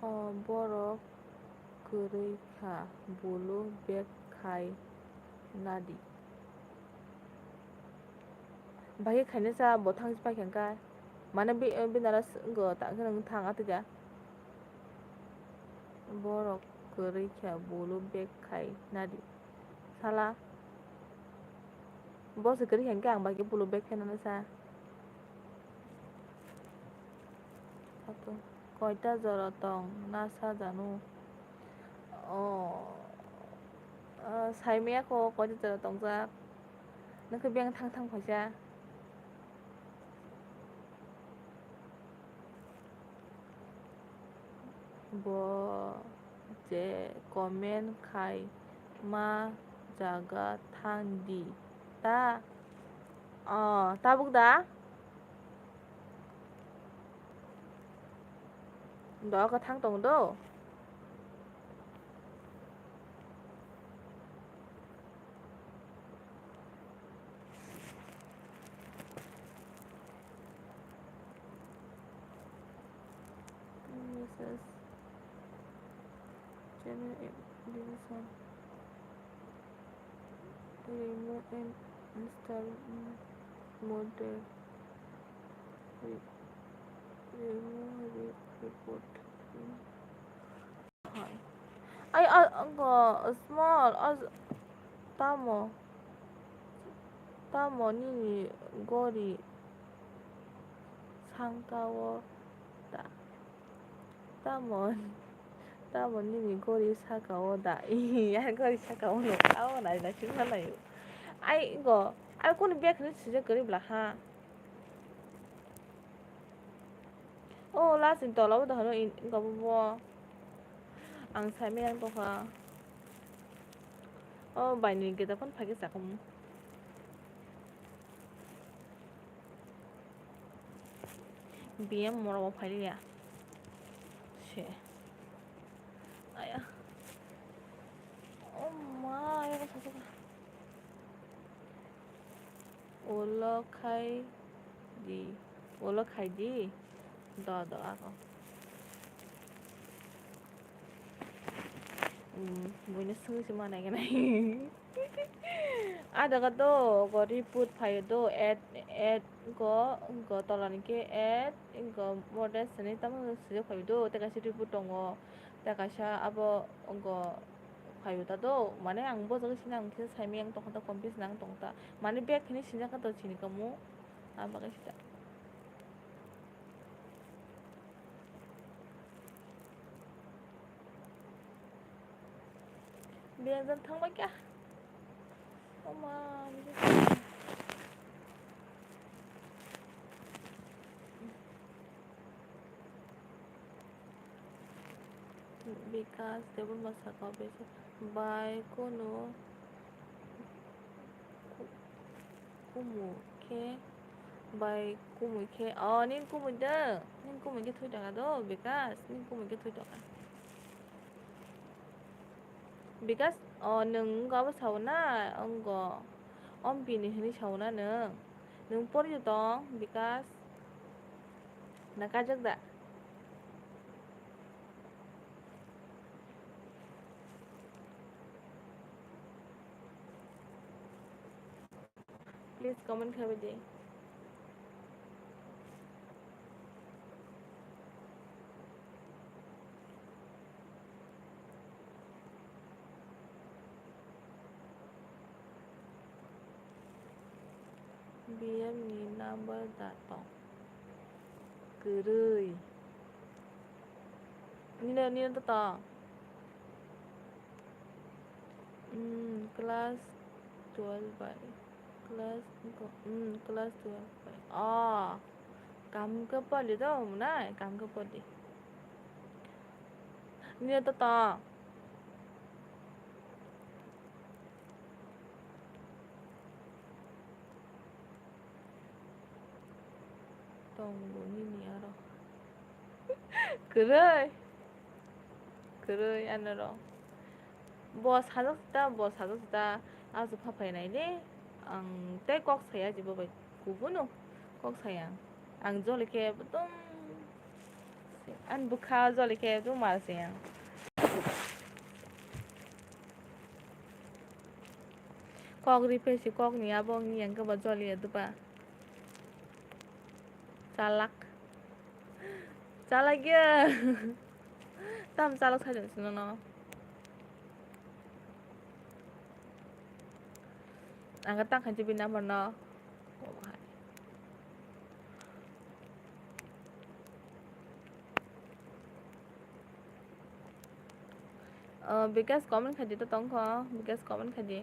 O borok kwrwi kha, bulu bag khai nadi. Bahai khaina cha bo thang paikha hwnkha. Mane bi-, binara s-, go ta kheno thang atwija. Borok kwrwi kha bulu bag khai nadi. Sala. Bo se kwrwi kha hwnkhe ang bai khe bulu bag khai nana cha. Koita jora tong na sa janu. O, o, saimaya kho koita jora tongjak. Nokhe biyang thang thang phaisa. Bo je comment khai ma jaga thang di ta. O, tabuk da? Doka thang tong do. Message. Channel app deletion. Remove and install model. Re-, remove re-, report. Hai. Ai, a, go small, as, tamo, tamo nini gori sangkao da. Tamo, tamo nini gori saka o da. Ih, ya gori saka o no, tamo nai nai sima nai. Ai go, ai kuni bag ni sijak gori bla ha. O last ni tola o dohano in go bo. Ang sai me yang tokha. O bai ni geta pon phage sakum. B M mora bo phailiya. Se. Aya. Oh ma, aya ko sasa. Ulo khai di. Ulo khai di. Do, do, ako. Hmm, buino swngwi se manai gwnai. Ah, daga do, go report phaio do, add, add go, go tola ni khe add, go model sini tamo sujak phaio do, tei kaisa report tongo, tei kaisa abo go phaio ta do, mane ang bo jaga sini ang kisa saimaya ang tongkha ta, confuse nang tongkha ta, mane bag hini sinjak kha to chini kamu, ah, bagwi sita. Biyang jan thang bai kha. Oma, Bikas Debbarma saka bese bai kono. Kumu khe bai kumui khe, o, nini kumui do, nini kumui khe thwi tongkha do, Bikas, nini kumui khe thwi tongkha. Bikas, o, nwng wngkha abo sao na, wngkha, o, bini hinwi sao na nwng, nwng pori tong, Bikas, na kajak da? Please comment khabai di. B M ni number da tong? Kwrwi. Nino, nino to tong? Hmm, class twelve bai. Class, mm, class twelve. Oh, kam ke pali do, muna, kam ke pali. Ni to to. Tongo nini aro. Kwrwi. Kwrwi ano ro. Bo sajak ta, bo sajak ta. Asu phapai nai le. Ang tei kok saya jibo bai. Kubuno kok saya. Ang jole khe ekdom. Ani bwkha jole khe ekdom mar saya. Kok ri phe si kok ni abo wng yang khe bo joli ya duba. Chalak. Chalak ya. Tam chalak sai sino no. Ang ta khan jibi number no. Oh, Bikas comment khai di to tongkho, Bikas comment khai di.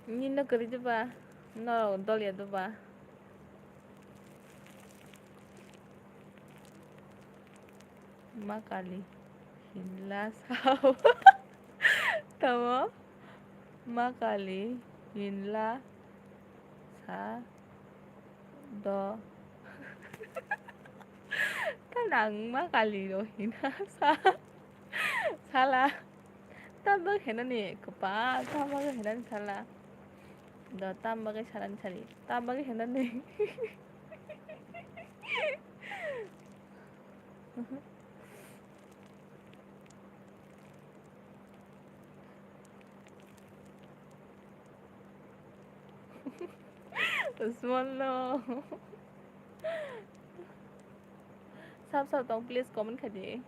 Nini no kwrwi diba, no dol ya diba. Ma kali hinla sao. Tamo ma kali hinla sa do. Tamo nang ma kali ro hina sa. Sala. Tamo hinani kwpal, tamo hinani sala. Do tamo sala ni sali. Tamo hinani. Small no. Sab sab tong, please comment khai di.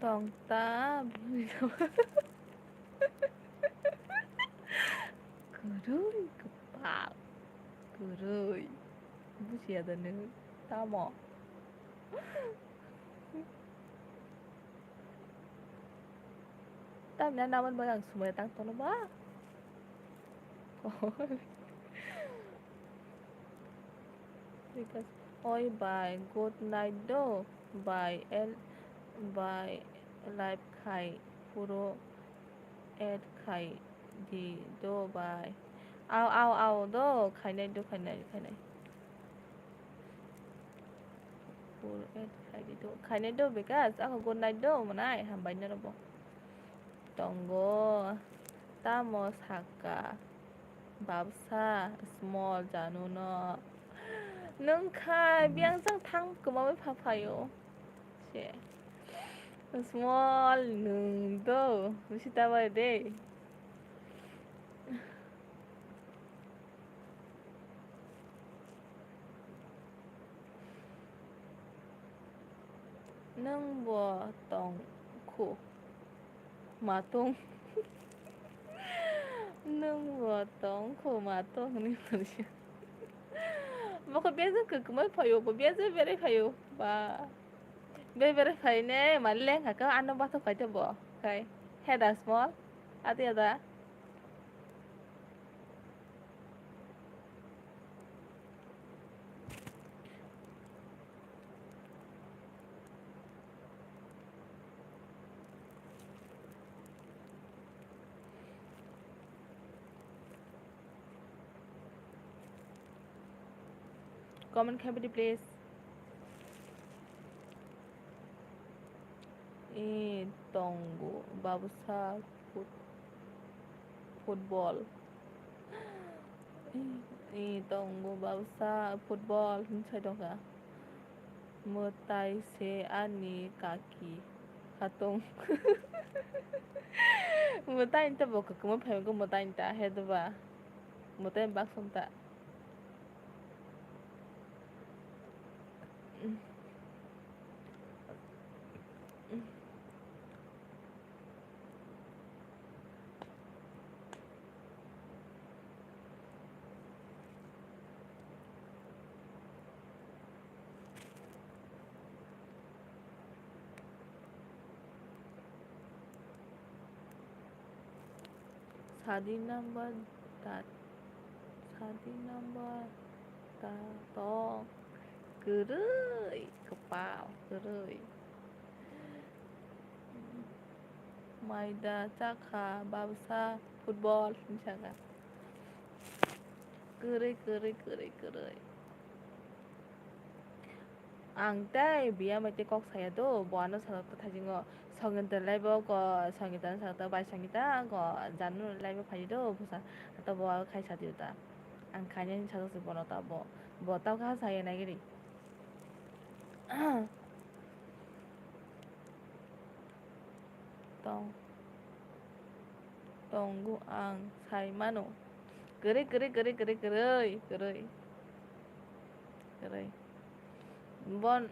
Tong ta. Kwrwi kwpal. Kwrwi. Bujiya da nwng. Tamo. Tamni naman bai ang sumai tang tono ba. Because oi bai, good night do bai, el bai, live khai puro add khai di do bai. Au au au do khainai do khainai khainai. Puro add khai di do khainai do because ako good night do manai hambai norobo. Tongo. Tamo saka. Babsa small janu no. Nwng kha biyang jang thang kwmawi pha phaio. Se. Small nwng do. Bisi ta bai de. Nwng bo tong khu ma tong. Nwng bo tong khu ma tong hwnwi hwnwi. Bokho biyajak kwkmai phaio, bo biyajak berai phaio. Ba. Be berai phaine mali leng hakhe ano bathok khaite bo. Khai. Heda small. Ati ada. Comment khai bidi please. E tongo babusa fut-, football. E, e tongo babusa football hwn sai tongkha. Mwtai se ani kaki khatung. Mwtai ta bo kwkma phaimgo mwtai ta he doba. Mwtai baksa ta. Sadi number ta, sadi number ta tong. Kwrwi, kwpal kwrwi. Maida chakha, babsa football hinwi sakha. Kwrwi, kwrwi, kwrwi, kwrwi. Ang tei biya bai tei kok saya do, bo ano sajak ta thaisingo. Songita lai bo ko, Songita no sajak ta, bai Songita ko, Janu lai bo phai do, busa. Ata bo khai sa di ta. Ang khaina sajak se bono ta bo. Bo ta kha saya nai giri. Tong, tongo ang sai mano. Kwrwi, kwrwi, kwrwi, kwrwi, kwrwi, kwrwi. Kwrwi. Bon.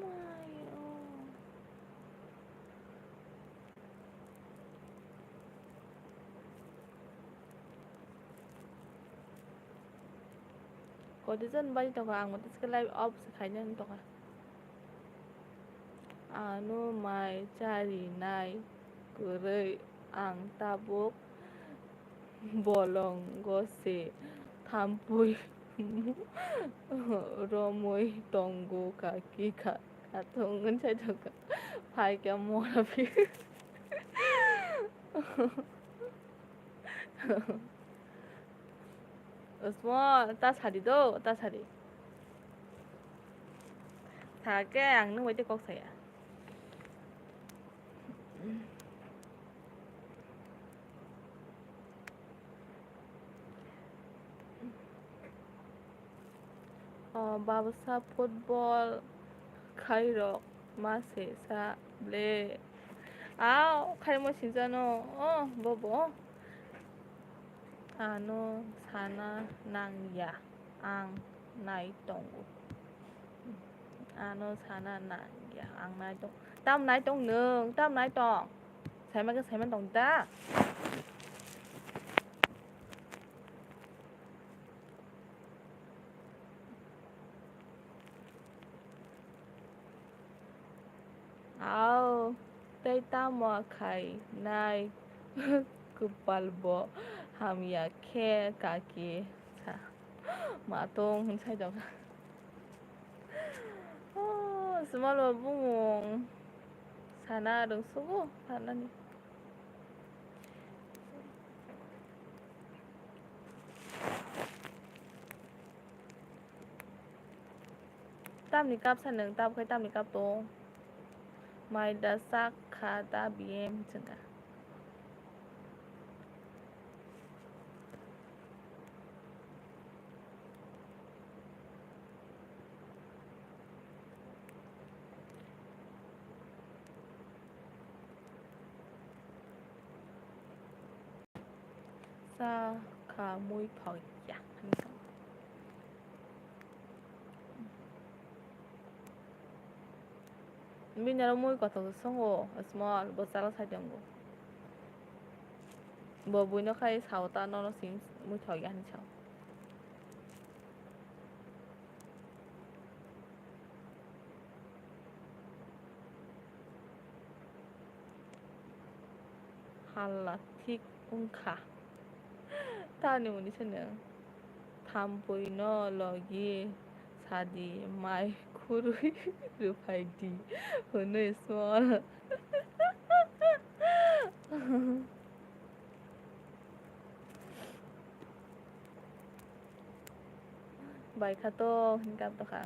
Mayo. Kotui jon bai tongkha, ang mothe se live off se khaina wng tongkha. Ano mai charinai kwrwi, ang tabuk bolongo se thampui romwi tongo kaki kha. Kathung wngwi sai tongkha. Phaikhe mora phi. Usmo, ta sadi do, ta sadi. Thake ang nung bai tei kok saya. O, babsa football khairok ma se sa ble. Ao, khaimo sinjano. O, bobo. Ano sana nangya. Ang nai tongo. Ano sana nangya. Ang nai tong. Tam nai tong nung. Tam nai tong. Saima khe saima tong da. Au, tei tamo khai nai kwpal bo hamya khe kaki sa. Ma tong hwn sai tong. Oh, smalo bumung sana rwng sugo sanani. Tamni kap sa nwng, tamo khai tamni kap tong? Mai da sak kha da B M chwngkha. Sa kha mui thok ya. Bini aro mui kothok se songo, small, bo chala sai tongo. Bo buino khai sao ta, nono simi mui thok ya hinwi sao. Halla thik wngkha. Tamni hwnwi se nwng thampui no logi sadi mai khurui rwphai di hwnwi small. Bai kha to, hwnwi kap tokha.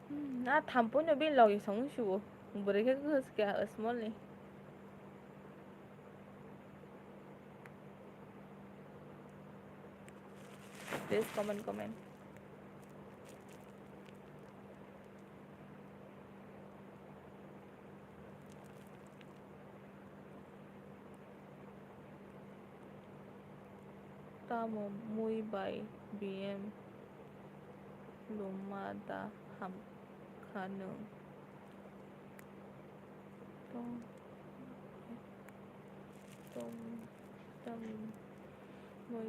Hmm, na thampui no bini logi song suo. Bwrwi khe kwswk khe small ni. Please comment, comment. Tamo mui bai B M luma da hamkha nwng? Tong. Tam, tam, mui,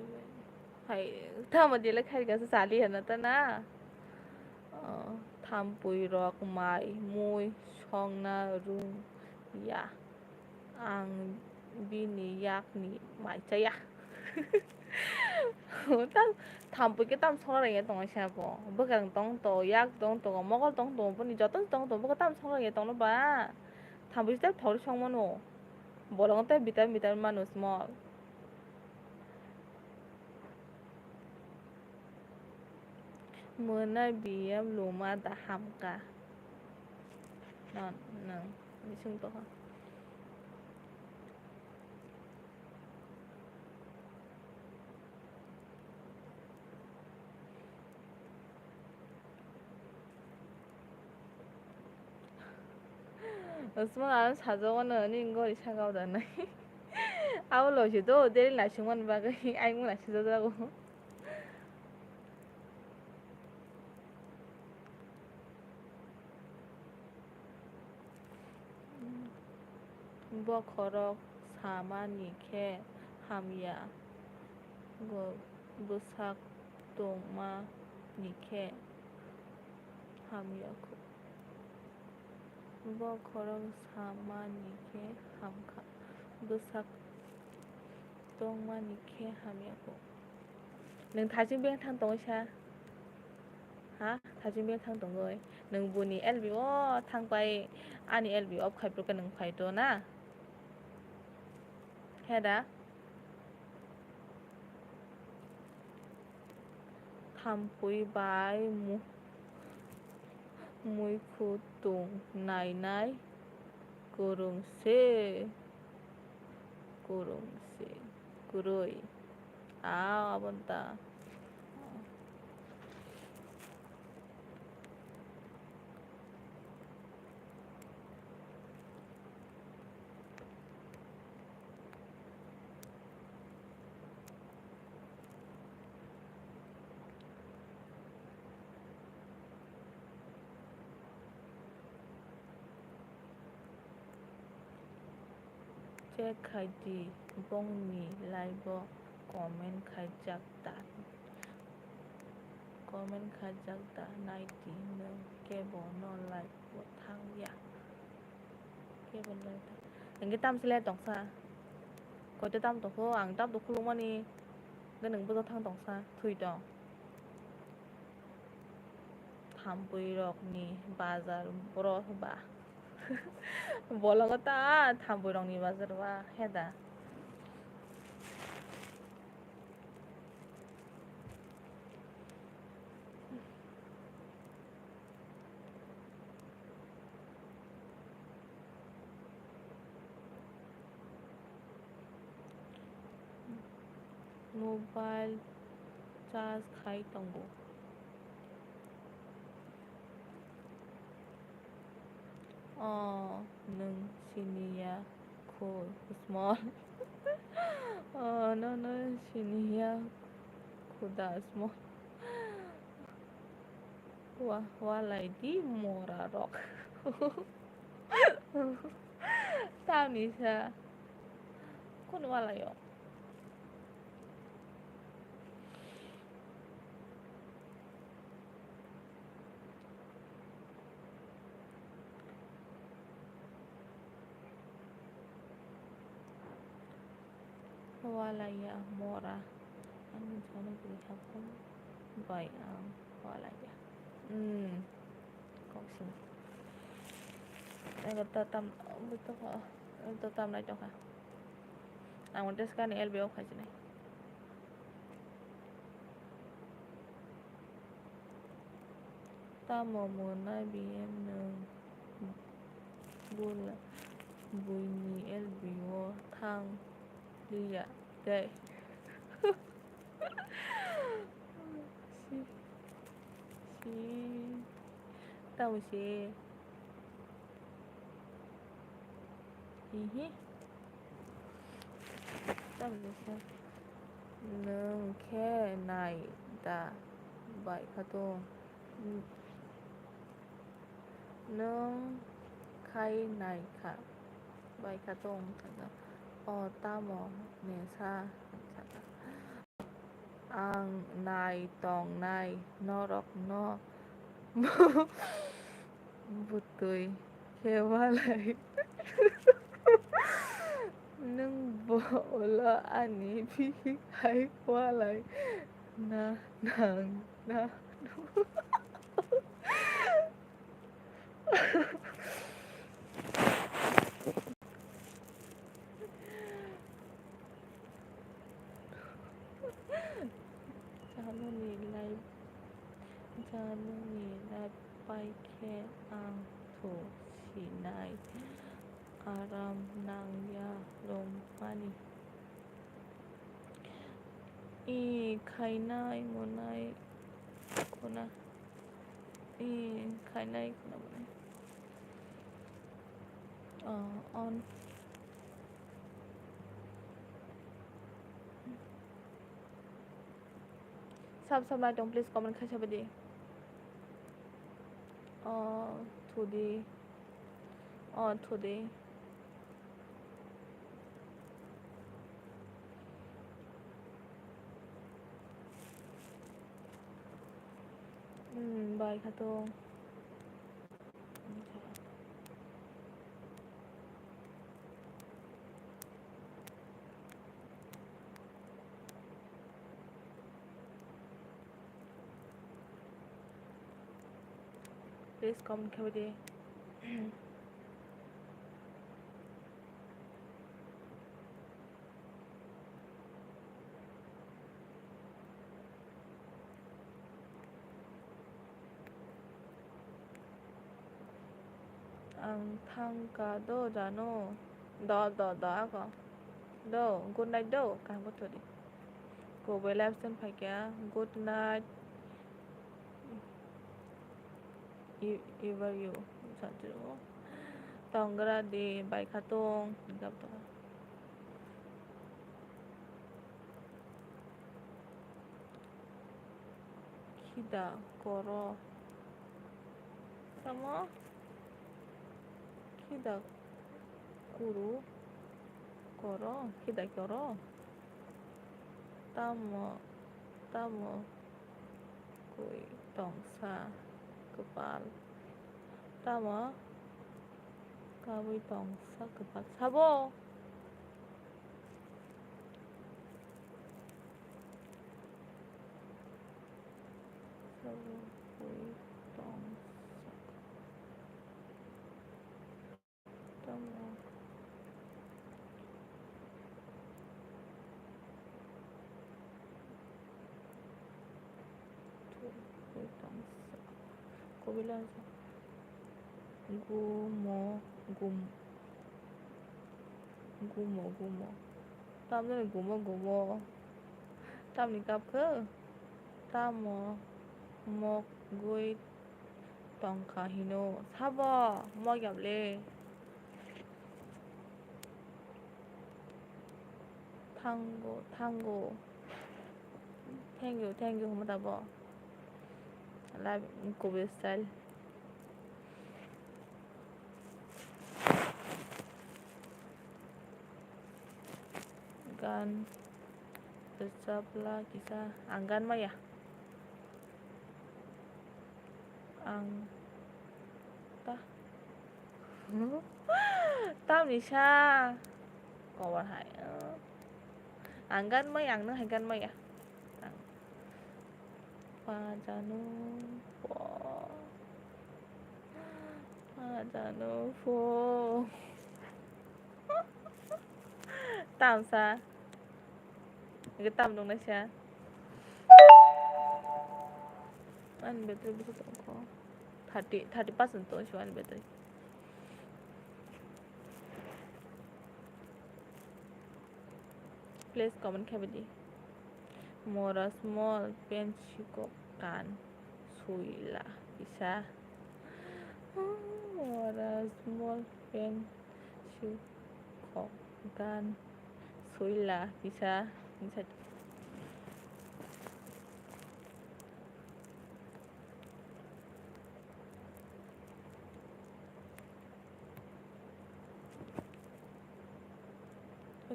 hai, tamo dile khai ka sali hana ta na. Oh, thampui rok mai mui songna rung ya. Ang bini yakni mai chaya. Tam, thampui ke tam songna rang ya tong sa bo. Bwkang tong to, yak tong to, mokol tong to, boni joto tong to, bwkang tam songna rang ya tong no ba. Thampui se thori song mano. Bolong tei vitamin, vitamin mano small. Mwnai biyam luma da hamka. Non, nang, bising to ha. Usman, ano sajagano, nini gori sagao da nai. Abo loise do, deri naisingmani bagwi, aimung naisingjago. Bokhorok samani khe hamya, go-, bwsak tongmani khe hamya kho. Bokhorok samani khe hamkha, bwsak tongmani khe hamya kho. Nwng thaching beng thang tongwi sa? Ha? Thaching beng thang tongwi? Nwng buni L B o thang pai, ani L B off khai phuru khe nwng phai to na? He da? Thampui bai mu-, muikhu tung nainai kwrwng se, kwrwng se, kwrwi. A, aboni ta. Check khai di, bongni live o comment khaijak da, comment khaijak da, nai di nwng kebo no live o thang ya. Kebo no live thang. Hingke tam se le tongsa. Koito tam tongkho, ang tam tong khulukmani. Hingke nwng bojo thang tongsa, thwi tong. Thampui rokni bazar boro ba. Bolongo ta thampui rokni bazar ba, he da. Mobile charge khai tongo. O, nwng siniya khu small. O, no, no, siniya khuda small. Wa, walai di mora rok. Tamni sa. Kun walai o? Walaya mora. Ani jani bwrwi haphang bai ang walaya. Hmm. Kok sini. Ego to tam, ego to, ego to tam nai tongkha. Ang teskani L B o khaijinai. Tamo mwnai biyem nwng bula buini L B o thang liya tei. Si, si, tamo si. Hihi. Tamo si. Nwng khe nai da bai kha tong. Nwng khai nai kha, bai kha tong kha. O tamo nesa? Ang nai tongnai norokno bwtwi khe walai. Nwng bo ulo ani bihik hai walai na nang na. Janani live, janani live pai khe ang thu sinai aram nangya romani. I khainai monai khuna. I khainai khuna monai. Oh, on. Sab sab nai tong, please comment khai sabai di. Oh, thudi. Oh, thudi. Hmm, bai kha to. Please comment khabai di. Ang thangka do jano. Do, do, do, ako. Do, good night do, kaham ko thodi. Ko bela absent phaikya, good night. I, ibar you. Sanjiro. Tongra di, bai khatung. Gap to. Khida koro. Tamo? Khida kuru. Koro. Khida koro. Tamo. Tamo. Kwi tongsa kwpal. Tamo kabui tongsa kwpal sabo. Sabo kwi tongsa. Tamo. Kobilai. Gumo, gum-, gumo, gumo. Tamjani gumo, gumo. Tamni kapkhe? Tamo mokgwi tongkha hino. Sabo mogyam le. Thango, thango. Thank you, thank you, hwnma tabo. Live Kobe style. Gan rwchapla kisa. Ang gan maya. Ang ta. Tamni sa. Kobar hai. Ang gan maya, ang nang hai gan maya. Ang. Pajano po. Pajano po. Tamsa. Nge tam dong naisa. Ani battery bisi tongkho. Thirty, thirty percent tongsi ani battery. Please comment khaibidi. Mora small pant sikok kan suila kisa. Mora small pant sikok kan suila kisa.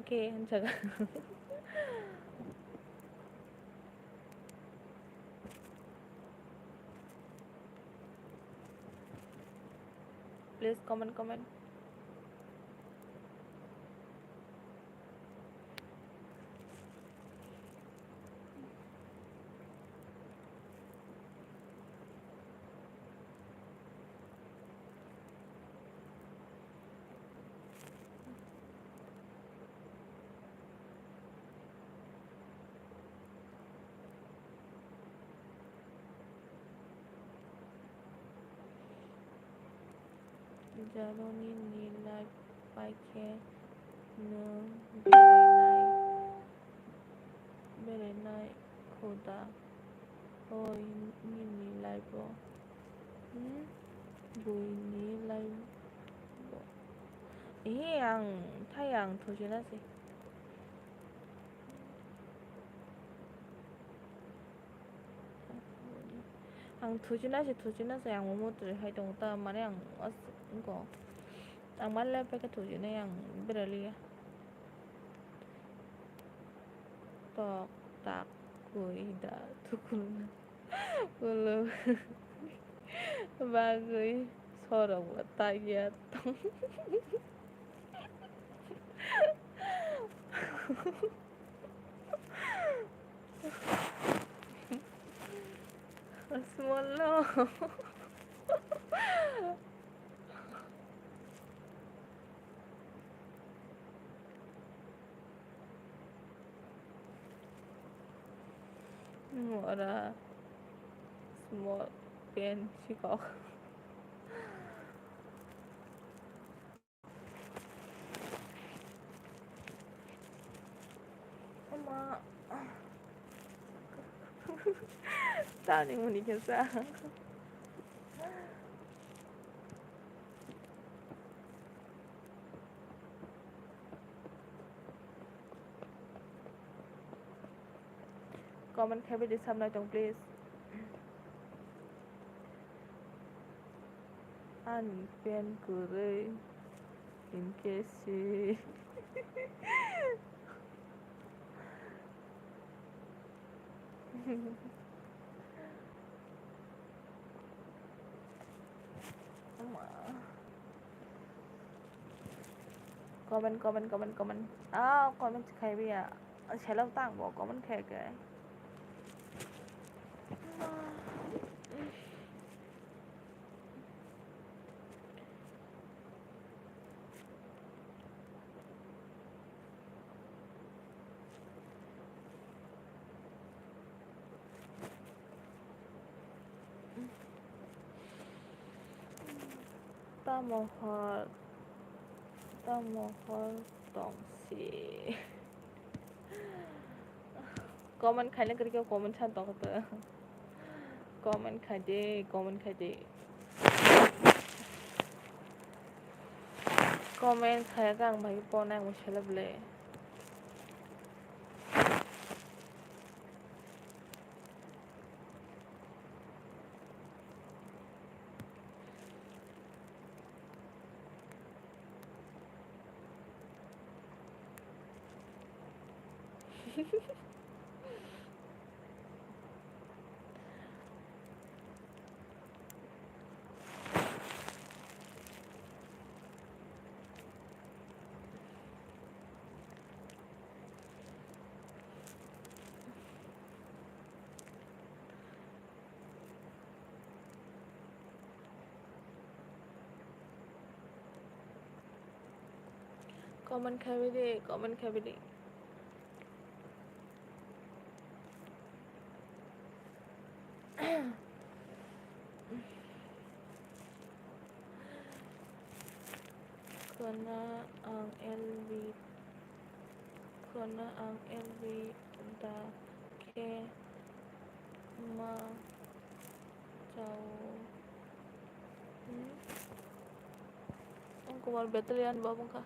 Khe hwnjago. Please comment, comment. Jaro nini live paikhe nwng berainai, berainai khuda. Oi, nini live o. Hmm? Buini live o. Ehe, ang thai ang thujina se. Ang thujina se, thujina se, ang omo twi hai tongo ta, mane ang as-, wngkho. Ang mane le pekhe thujinai ang beraliya. Tok tak koi da tukuna. Ulo bagwi sorok bo tagya tong. Small no. Ora small pen sikok. Ama. Tani muni kesa. Comment khaibidi samnai tong, please. Ani pen kwrwi hinkhe se. Comment, comment, comment, comment. Ah, comment khaibidi ya. Selo tang bo comment khai khai. Tamo hor, tamo hor tongsi. Comment khaina kwrwi khe comment san tongkha to. Comment khai de, comment khai de. Comment khaya khe ang bai phone ang seleb le. Comment khaibidi, comment khaibidi. Khwna ang L B, khwna ang L B da khe ma chao. Hmm? Ang kumar battery an ba bangkha.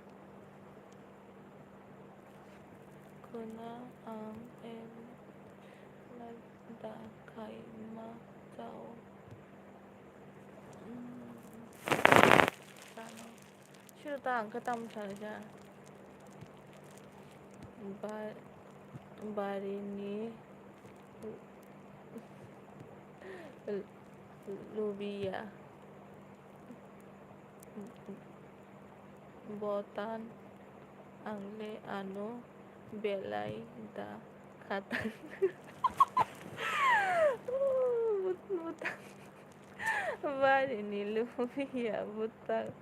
Khwna ang L B da khai ma chao. Hmm. Chano. Siro ta ang khe tamo sanai kha. Ba-, barini lubiya botan angle ano belai da khatang. But-, butang. Barini lubiya butang.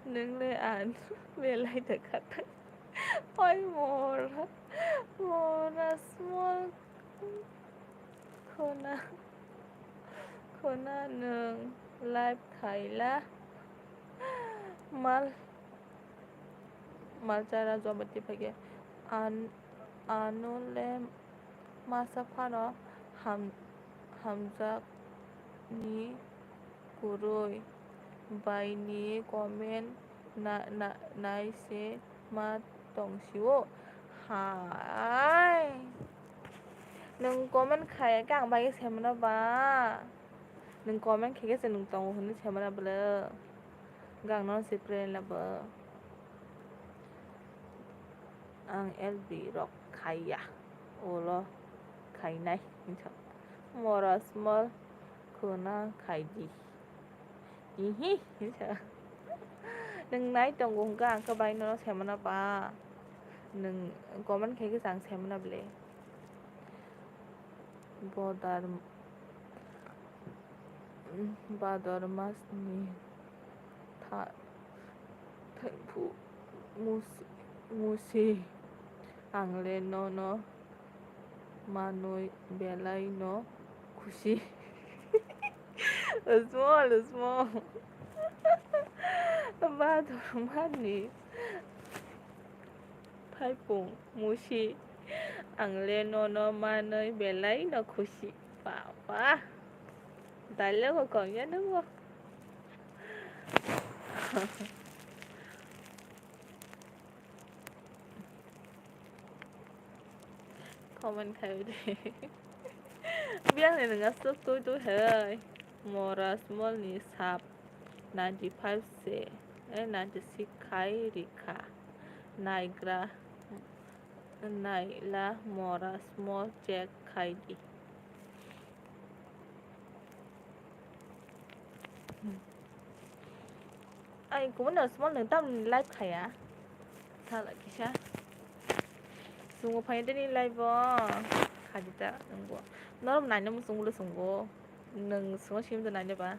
Nwngle ano belai da khatang. Oi mora, mora small khuna, khuna nwng live khaila mal, mal chara joma tiphage an, ano le masa phano ham, hamjakni kwrwi bai ni comment na, na, nai se ma tong sio. Hai. Nwng comment khaya khe ang bai se mano ba. Nwng comment khe khe se nwng tongo hwnwi se mano bwle. Gang no se pre la bo. Ang L B rok khaiya, ulo khainai. Mora small khuna khaidi. Ihi, nwng nai tongo hwnkha, ang khe bai nono semana ba. Nwng comment khe khe ang semana bwle. Bodar Bhador masni tha-, thaiphuk musi, musi ang le nono manwi belai no khusi. Small, small. Bhador masni thaiphuk musi ang le nono manwi belai no khusi. Papa. Dialogue o kongya nungo. Comment khai de. Biang ni nunga suk tui tui hai. Mora small ni sap ninety five se. Eh, ninety six khai rikha. Naigra. Naila mora small check khai di. Ai, kubun no small nwng tam live khaya. Thala kisa. Sungo phai tini live o. Khadi ta nungbo. Norok naina muchung le sungo. Nwng sungo sim da naina ba.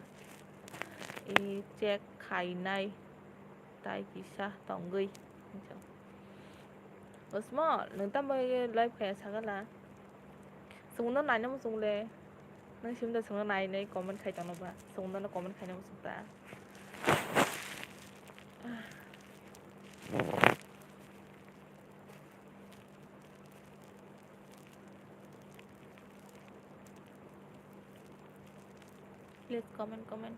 I check khainai. Tai kisa tongwi. Osmo, nwng tamo live khaya sagala. Chwngno naina muchung le. Nwng simda chwngno nai nai comment khai tongno ba. Chwngno comment khaina muchung ta. Please comment, comment.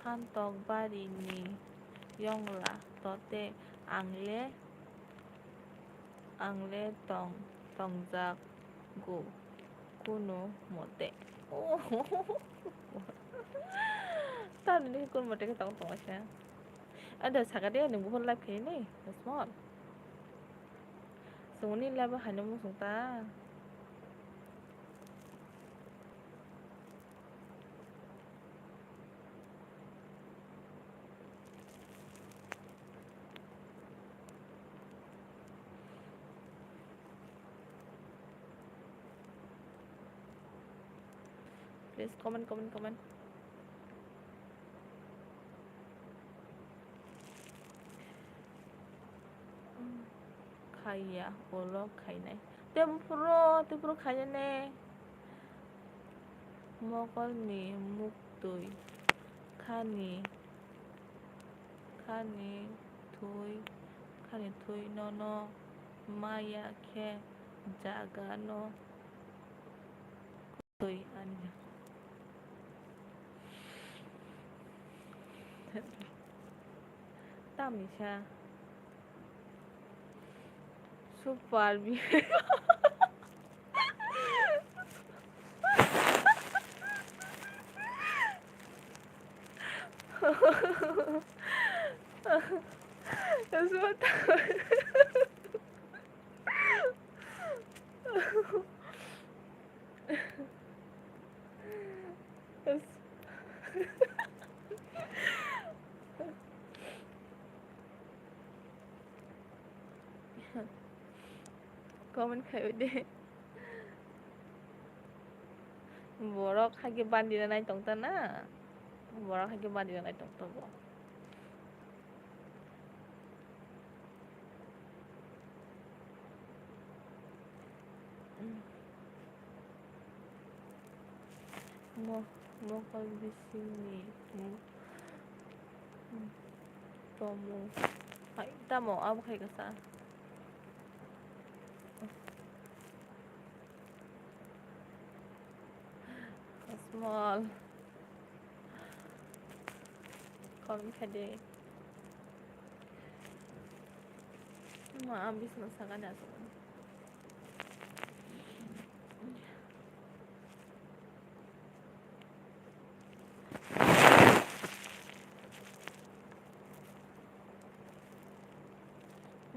Phantok bari ni yongla tote ang le, ang le tong, tongjak go kunu mote. Oh. Tamni kun mote ke tong tong sa. Ada sakade ni buhur live khe ni small. Sungni live haino musung ta. Please comment, comment, comment. Khaiya, ulo khainai. Tei buphuru, tei buphuru khainai ne. Mokolni muktwi khani, khani thwi, khani thwi nono maya khe jaga no twi ani. Tamisa. Super bi. Comment khai de. Borok hai khe bandina nai tong ta na? Borok hai khe bandina nai tong ta bo. Mo-, mokol bisingni, hmm, hmm, tomung. Hai, tamo abo khai kasa. Small. Comment khai de. Ma, ang bising sakani aswk.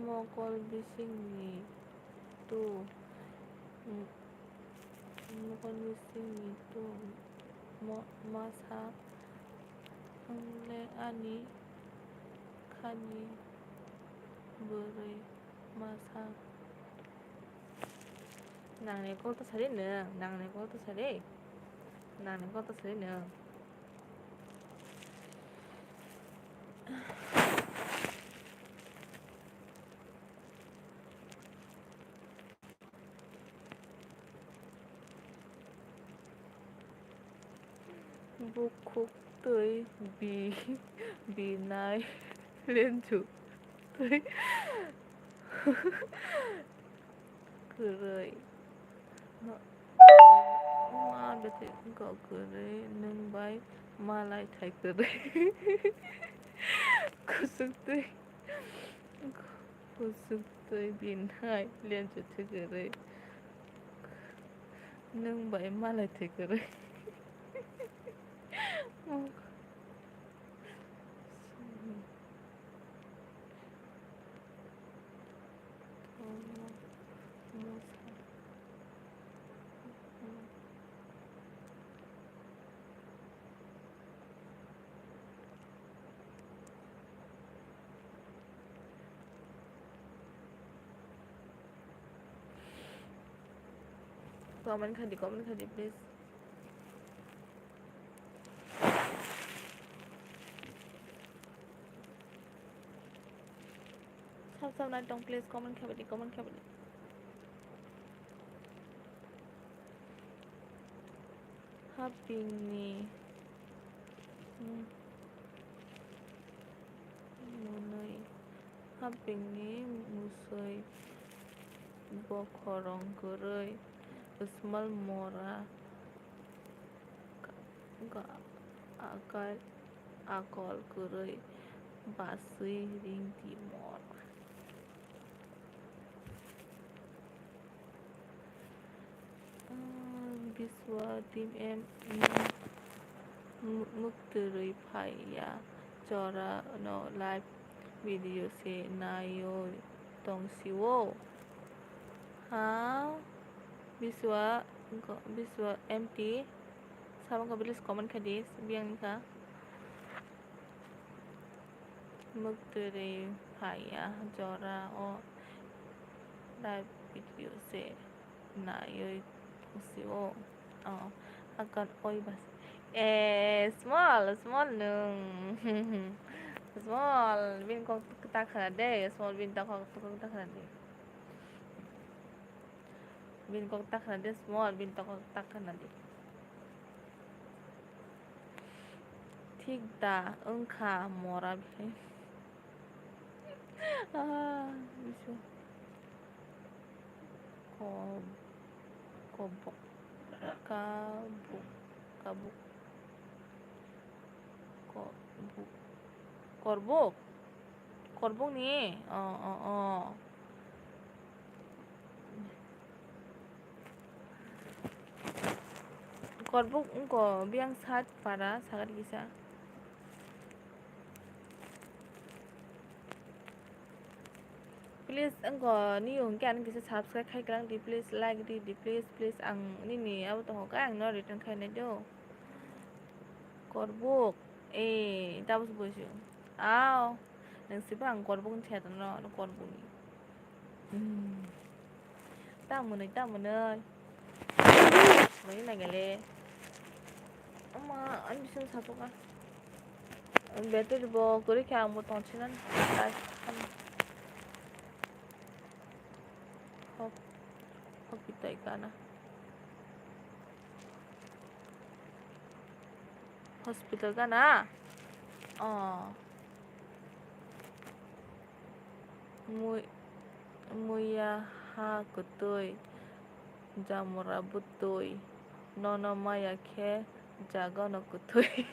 Mokol bisingni tu, mokol bisingni tu mo-, masa wngkhe ani khani bwrwi masa. Nangni call to sari nwng, nangni call to sari, nangni call to sari nwng. Bukhuk twi bi-, binai lenju twi kwrwi. Ma, ma bete wngkha kwrwi, nwng bai malai thai kwrwi. Kusuk twi, kusuk twi binai lenju twi kwrwi. Nwng bai malai thwi kwrwi. Comment khai di, comment khai di, please. Sab sab nai tong, please, comment khai di, comment khai di. Hapingni, hmm, mwnwi, hapingni mwswi bokhorok kwrwi, small mora, ga-, ga-, akai, akol kwrwi, baswi ringdi mora. Ah, Biswa team M, mm, mu-, muktwrwi phaiya, jora no live video se naiwi tongsiwo. Ha? Biswa, go-, Biswa M T, sabo khe please comment khai di, biyang ni kha. Muktwrwi phaiya jora o live video se naiwi tongsiwo. Oh, akan oi bas. Eh, small, small nwng. Small, bini kok ta khna de, small bini ta kok, kok ta khna de. Bini kok ta khna de, small, bini ta kok ta khna de. Thik da wngkha mora bihai. Ah, bisu. Ko-, kobok. Kabuk. Kabuk. Ko-, bu-, korbok? Korbok ni? Oh, oh, oh. Korbok wngko biyang sat para sakari kisa. Please, ang ko ni yung khe ang kisa subscribe khai klang di, please, like di, di, please, please, ang nini abo tong kha, ang no return khai nai do. Korbuk, eh, tabos boisu. Aw, nang sipa ang korbuk ni theta no, no korbuk ni. Hmm. Tamo nai, tamo nai. Mai na gele. Ama, ani bising sato ka. Battery bo kwrwi khe ang bo tongsinani. Hok, hok kitai kana. Hospital gana? Oh. Mui-, muiya ha kwtwi, jamura bwtwi, nono maya khe jaga no kwtwi.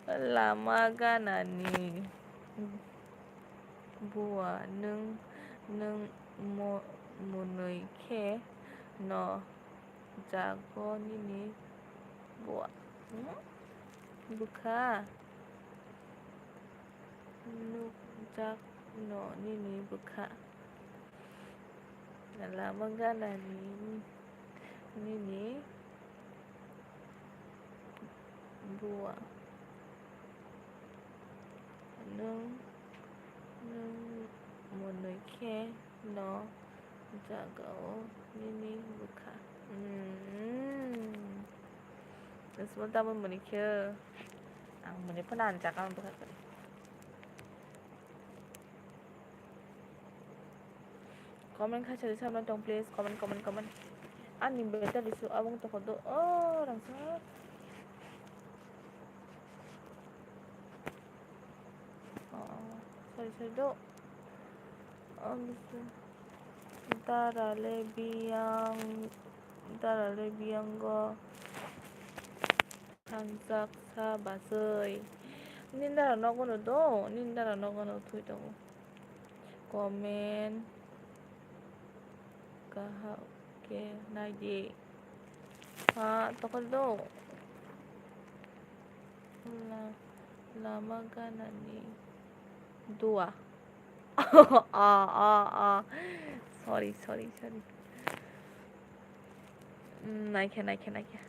Lama ganani bua, nwng, nwng mo-, mwnwi khe no jago nini bua. Hmm? Bwkha. Nukjak no nini bwkha. Lama ganani nini bua. Nwng, nwng mwnwi khe no jagao nini bwkha. Hmm. Nwsmo tabuk mwnwi khe ang mwnwi phano ang jaga ang bwkha kwrwi. Comment khaisa di sabna tong, please, comment, comment, comment. Ani battery su abang tokho do, oh, rangsa. Oh, sorry, sorry, do. Oh, bisu. Dara le biyang, dara le biyango thangjak sa basui. Nini dara nogo no do, nini dara nogo no thui tongo. Comment kaham khe nai di. Ha, tokol do. La-, lama ganani dua. Ah, ah, ah. Sorry, sorry, sorry. Mm, naikhe, naikhe, naikhe.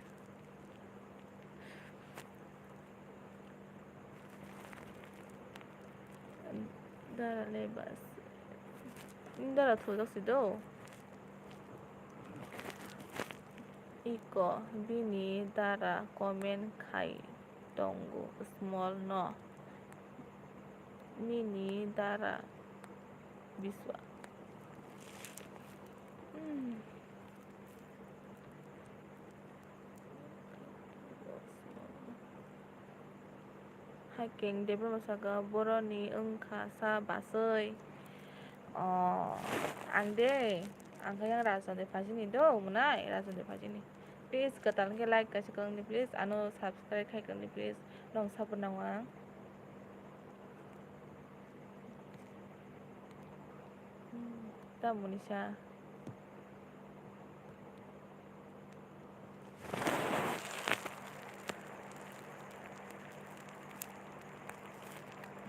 Dara le bas. Dara thojak si do. Iko bini dara comment khai tongo small no. Nini dara biswa. Hmm. Haikeng Debbarma saka boroni wngkha sa basui. O, ang de, ang khe yang Rajon de Phajini do, mwnai Rajon de Phajini. Please, kwtal khe like kaisa kwrwng di, please. Ano subscribe khai kwrwng di, please. Nong support nango ang. Hmm, ta munisa.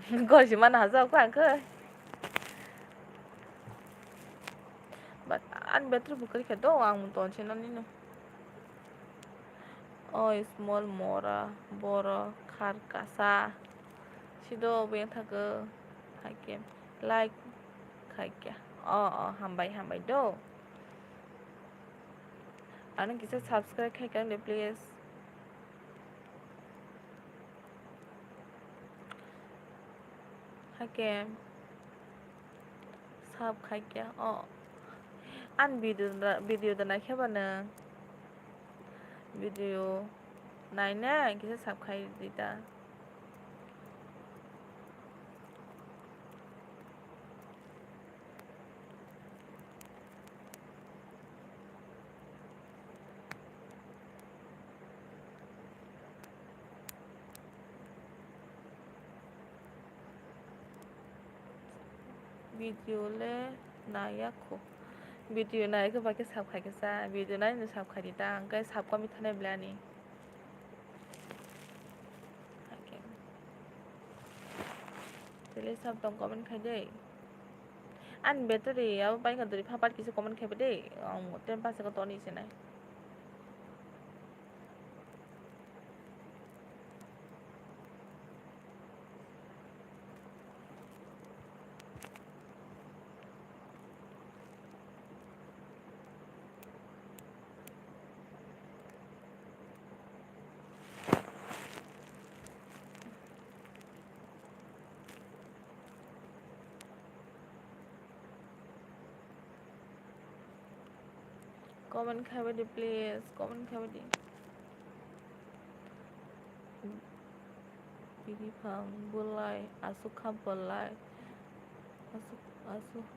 Gol si mana haja ko ang khe. But an battery bwkha khe do ang ton se nani no. O small mora, boro, khar kasa. Sido beng thago. Haikhe like khaikhe. O, o, hambai, hambai do. Ano kisa subscribe khaikhe de, please. Haikhe. Sab khaikhe. O. An video da, video da naikhe ba nwng. Video naina kisa sab khai di ta. Video le naiya kho. Video nai khe ba khe sab khai khe sa. Video nai no sab khai di ta. Ang khe sab kami thanai bla ni. Tele sab tong comment khai de. Ani battery abo bai kha duri phapat kisa comment khai de. Ang ten percent ko toni se nai. Comment khai bai di, please, comment khai bai di. Bini phang bwlai, aswk kha bwlai, aswk, aswk,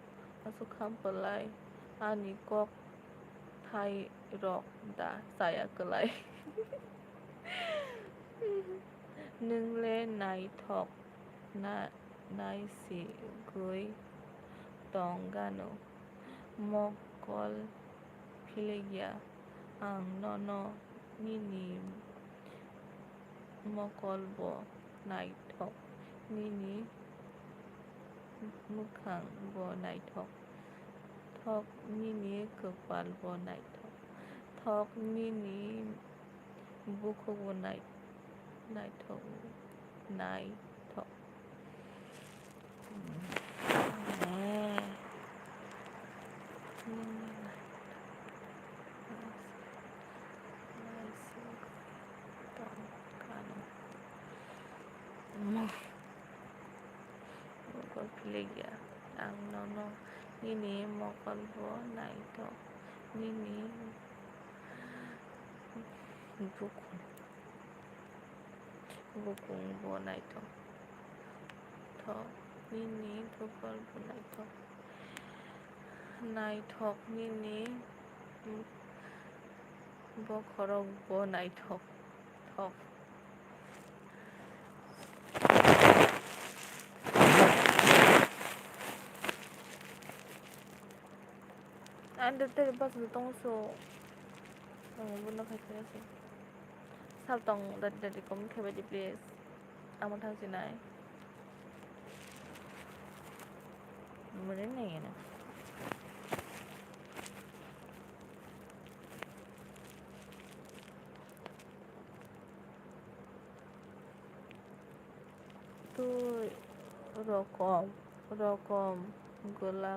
aswk kha bwlai, ani kok thai rok da chaya kwlai. Nwng le naithok na, naisigwi tong gano. Mokol philikya ang nono, nini mokol bo naithok, nini mwkhang bo naithok, thok nini kwpal bo naithok, thok nini bukhuk bo nai-, naithok, naithok. Mokol philikya ang nono, nini mokol bo naithok, nini bukhuk. Bukung bo naithok, thok nini kwpal bo naithok, naithok nini bokhorok bo naithok, thok. Ang de tei bus no tongo so. Ang bono khai khe se. Sal tong dadi dadi comment khai bai di, please. Amo thang sinai. Mone nai na. Twi rokom rokom gwla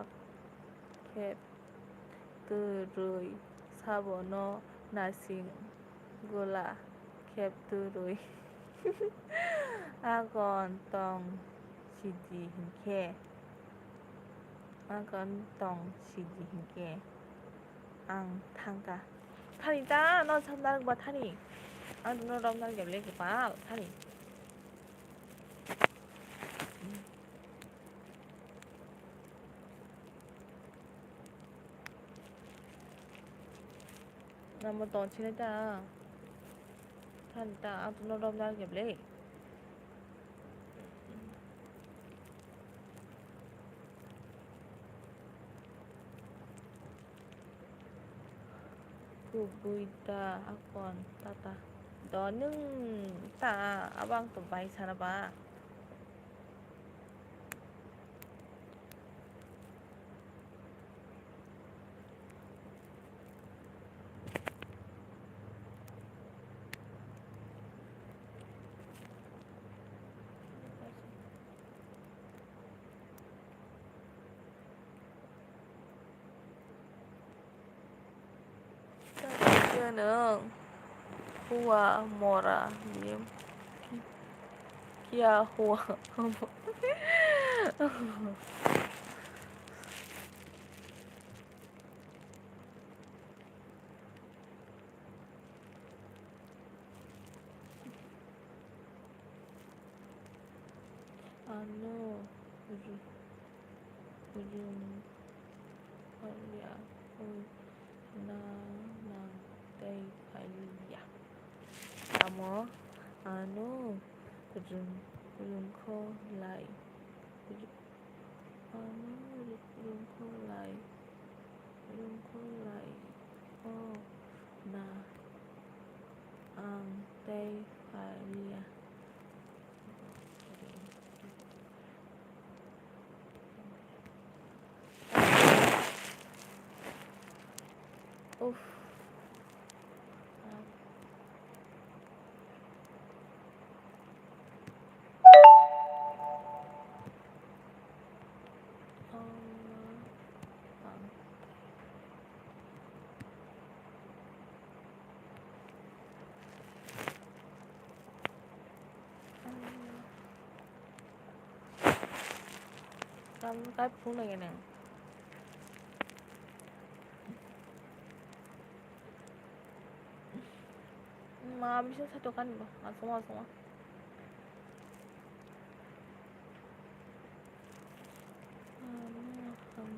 khep twrwi, sabono nasing gwla khep twrwi. Agon tong sidi hinkhe, agon tong sidi hinkhe ang thangkha. Thani ta no samdarak ba thani. Ang no romdarak ya le kwpal thani. Namo tong sinai ta. Thani ta ang no romdarak ya le. Kubui da akon tata. Do nwng ta abang to bai sana ba. Nwng hua mora bini kia hua. Ano ru-, rung phalia, oi, na nang tei phalia. Tamo ano rung-, rungkho lai. Ano rungkho lai, rungkho lai o na ang tei phalia. Kai phunuk nang. Ma bisa satu kan bo. Asuma asuma. Anu ham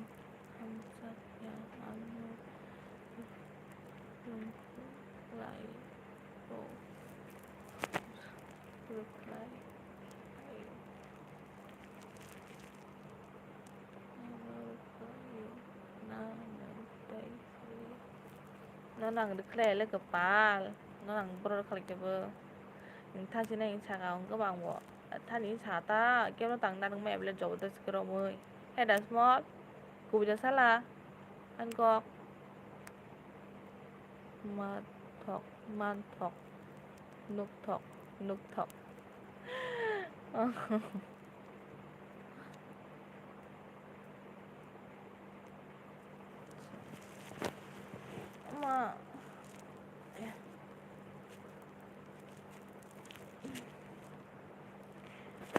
hamsat ya anu lungku lai bo. Reply. No nang rwkhlai le kwpal, no nang borok rwkhlai khe bo. Nwng tha sinai nwng saka wng kwbang bo. Thani saka ta kebo tang da nwng maya belai jobodosti kwrwngmwi. He da small, kubui da sala, ang kok. Ma thok, man thok, nuk thok, nuk thok. Ma.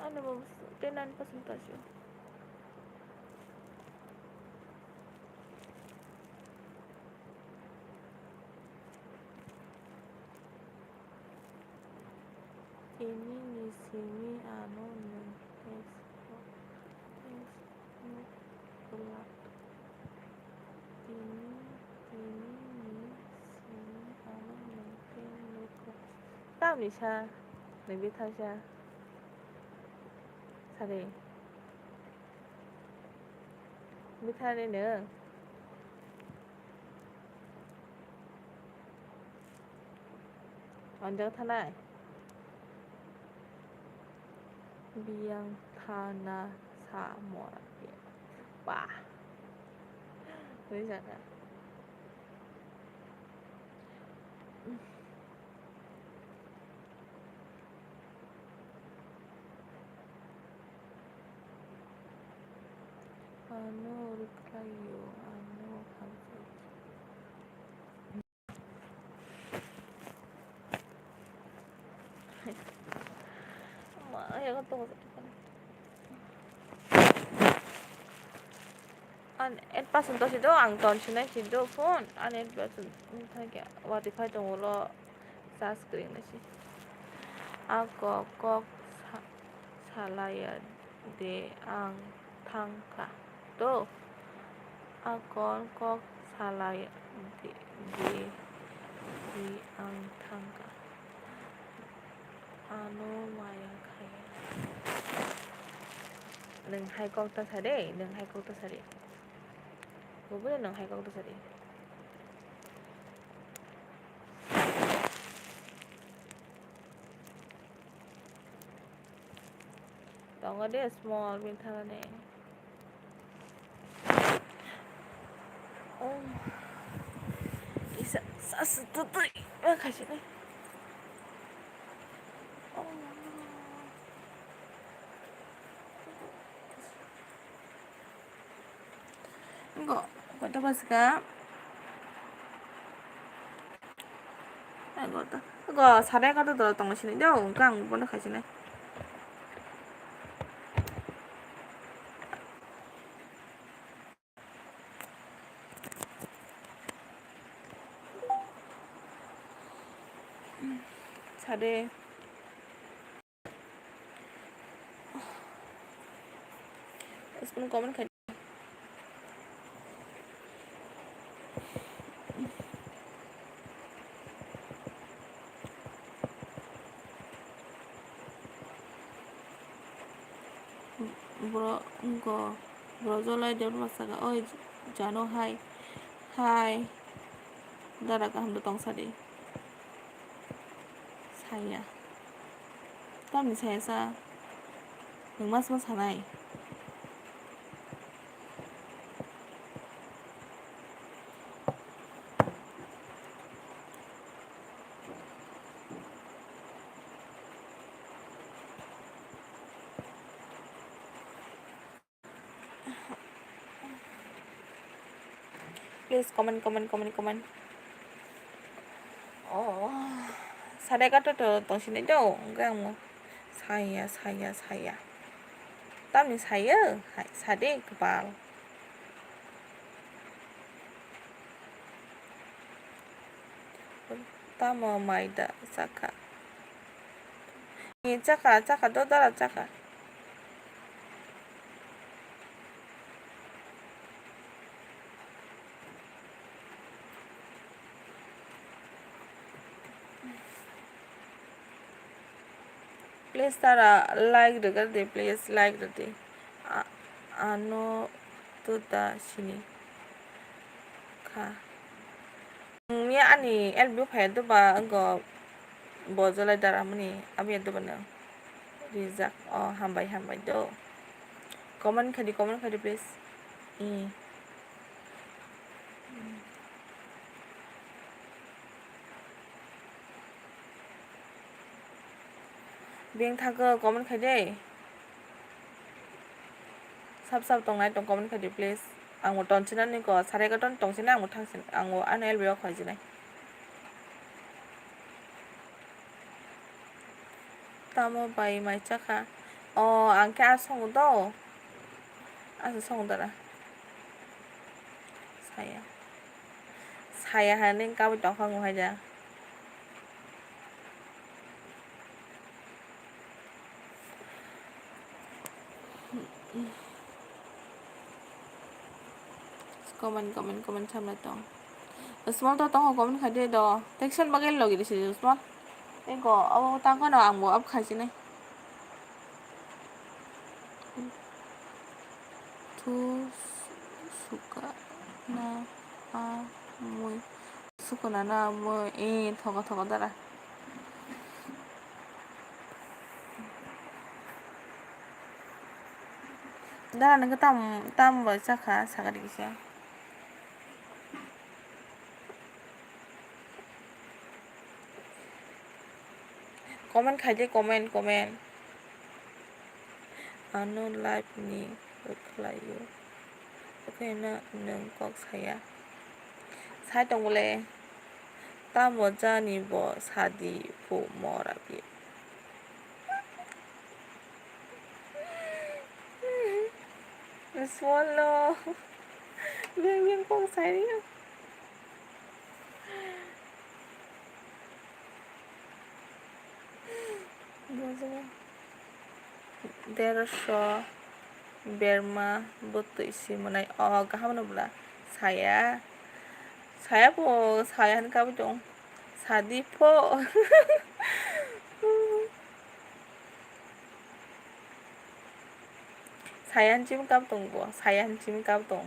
Ano bo ten nine percent ta sio. Tini ni simi ano nwng Facebook, Facebook block. Tini, tini ni simi ano nwng Facebook. Tamni sa, nwng bithai sa. Sari. Bithai ni nwng. Anjak thanai. Biyang thana sa mora. Ba. Ui jaka. Ano rwkhlaio, ano hamjakya. Ma, ya kan tong. An et pasun to sido ang ton sinai sido phone an et pasun thangya wati phai tongo lo charge kring nai si. Ako kok sa-, salaya de ang thangka to. Ako kok salaya de, de, de ang thangka. Ano maya khaya. Nwng hai kok ta sa de, nwng hai kok ta sa de. Bubuno nwng hai kok ta sa de. Tongo de small bini thani. Oh. Kisa sas tutui. Ma khaisi nai. Oh. Go, kota paska. Go, go, sare kota dolo tongo sini do, gang bono khaisi nai. Sade. Spono comment khai. Bro, go, bro, jolai de bro saka, oi, jano hai, hai, dara kaham da tong sadi, saya, tamni saya sa, nwng mas mas sanai. Please comment, comment, comment, comment. Oh, sade egarota to tongsinai do, hwnkhe ang mo saya, saya, saya. Tamni sayo? Hai, sadi kwpal. Tamo mai da chakha? Ni chakha, chakha, do dara chakha. Please tara like rwgwrdi, please like rwdi. A-, ano tuda sini kha. Nungni ani L B o phai doba wngkha bo jolai dara mani abi doba no rijak. Oh, hambai, hambai do. Comment khaidi, comment khaidi, please. I. Beng thago comment khai de. Sab sab tongnai tong comment khai de please. Ang bo tonsinani ko, sarai ko ton tongsinai, ang bo thangsin, ang bo ano L B o khaijinai. Tamo bai mai chakha. O, ang khe asongo do. Asa songo dara. Saya. Saya hai neng kabui tongkha wng hai ja. Comment, comment, comment samlai tong. Small to tongo comment khai de do. Text bagwi logi risi small. Ego abo tangkha no ang bo abo khai sinai. Thu suka na a mui. Sukuna na mui, eh, thogo, thogo dara. Dara nang tam, tam bai chakha, sakari kisa. Comment khai de, comment, comment. Ano live ni khlaio. Oke, no, nwng kok saya. Sai tong bole. Tamo jani bo sadi phu mora bi. Swallow. Beng beng kok sai ri. Dersho berma bwtwi si mwnai. O kaham no bwla. Saya. Saya po, saya han kabui tong. Sadi po. Saya han chim kab tong bo. Saya han chim kab tong.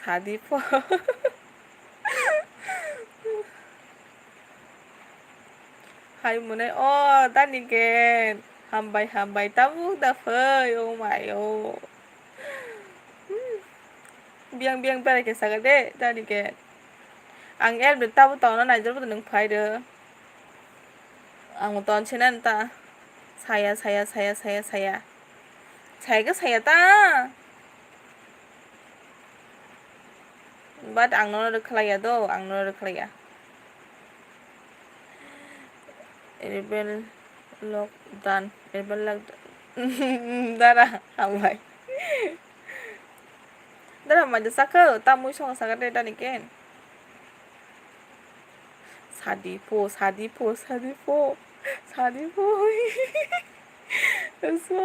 Sadi po. Hai mwnai o dani gen. Hambai, hambai. Tabuk da phai. Oh my, oh. Hmm. Biyang, biyang berai khe sakha de, dani gen. Ang el tabuk tongna naijak bo nwng phai rw. Ang tonsinani ta. Saya, saya, saya, saya, saya. Saya khe saya ta. But ang nono rwkhlaiya do, ang nono rwkhlaiya. Rebel lockdown, rebel lockdown. Dara, hambai. Dara, mai da sakho, ta mui songo sakha de, dani ken. Sadi po, sadi po, sadi po, sadi po. Eso.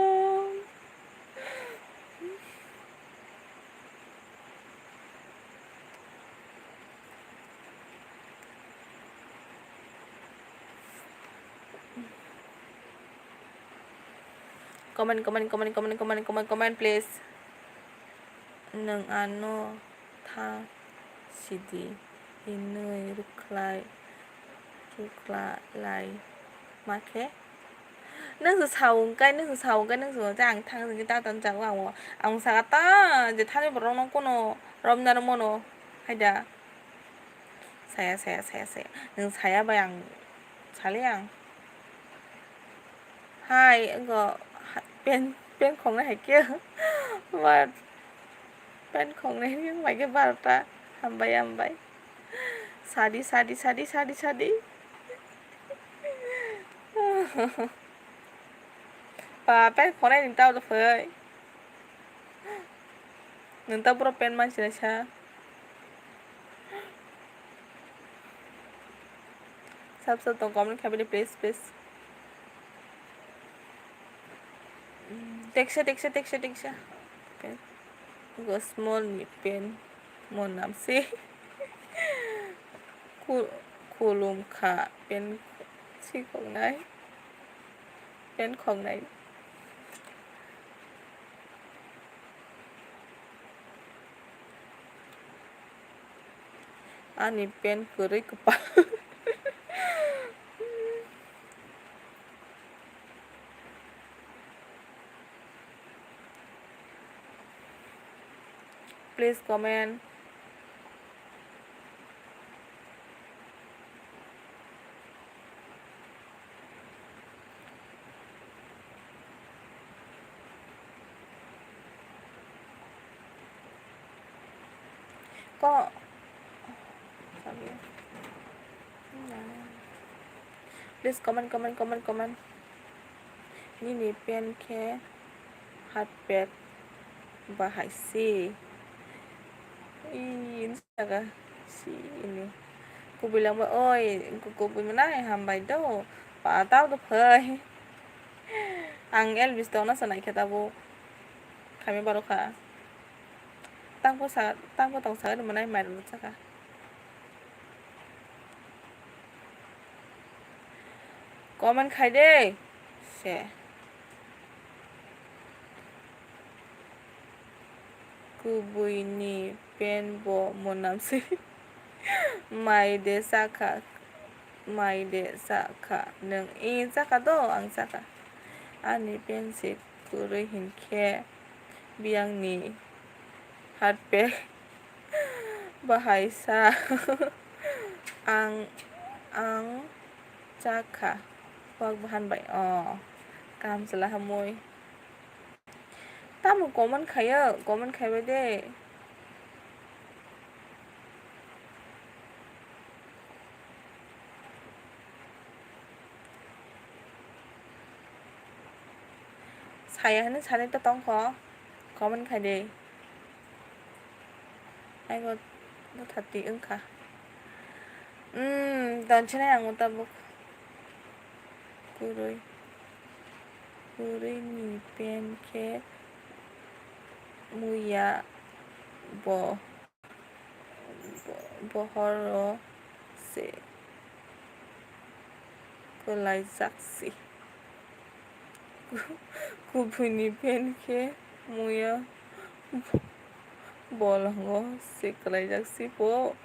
Comment, comment, comment, comment, comment, comment, please. Nwng ano tha sidi hinwi rwkhlai rwkhlai ma khe. Nwng se sao hwnkhe, nwng se sao hwnkhe, nwng se hwnkhe ang thang hwnkhe ta tong jago ang bo. Ang saka ta je thani borok no kuno romna rwmano haida. Saya, saya, saya, saya. Nwng saya bai ang sali ang. Hai, ego, ha-, pen, pen khongnai hai khe. But pen khongnai hai khe mai khe barota. Hambai, hambai. Sadi, sadi, sadi, sadi, sadi. Pa, pen khonai nini tao phai. Nini tao bro pen mansi naisa. Sab sab tong comment khaibidi please, please. Teksa, teksa, teksa, teksa. Pen. Go small ni pen. Monam se. Ku-, kulum kha. Pen si khoknai. Pen khoknai. Ani pen kwrwi kwpal. Please comment. Ko-, please comment, comment, comment, comment. Nini pen khe hardback bahai se. Ii, jaga si ini. Kubui langma, oi, ku-, kubui manai hambai do. Pa tao do phai. Ang L B stone no sanai khe tabuk. Khaimya baro kha. Tangbo sa, tangbo tong sa manai mai rwchakha. Comment khai de. Se. Kubui ni pen bo monam se. Mai de sakha, mai de sakha. Nwng i chakha do, ang chakha. Ani pen se kwrwi hinkhe biyang ni hardback bahai sa. Ang, ang chakha. Wak bahan bai. Oh. Kaham chwla hamui. Tamo comment khayo, comment khaibai de. Saya hwnwi sanai to tongkho, comment khai de. Aibo bwthartwi wngkha. Umm, tonsinai ang tabuk. Kwrwi. Kwrwi ni pen khe muya bo, bo-, bohoro se kwlaijak si. Kubui ni pen khe muya bolongo se kwlaijak si bo.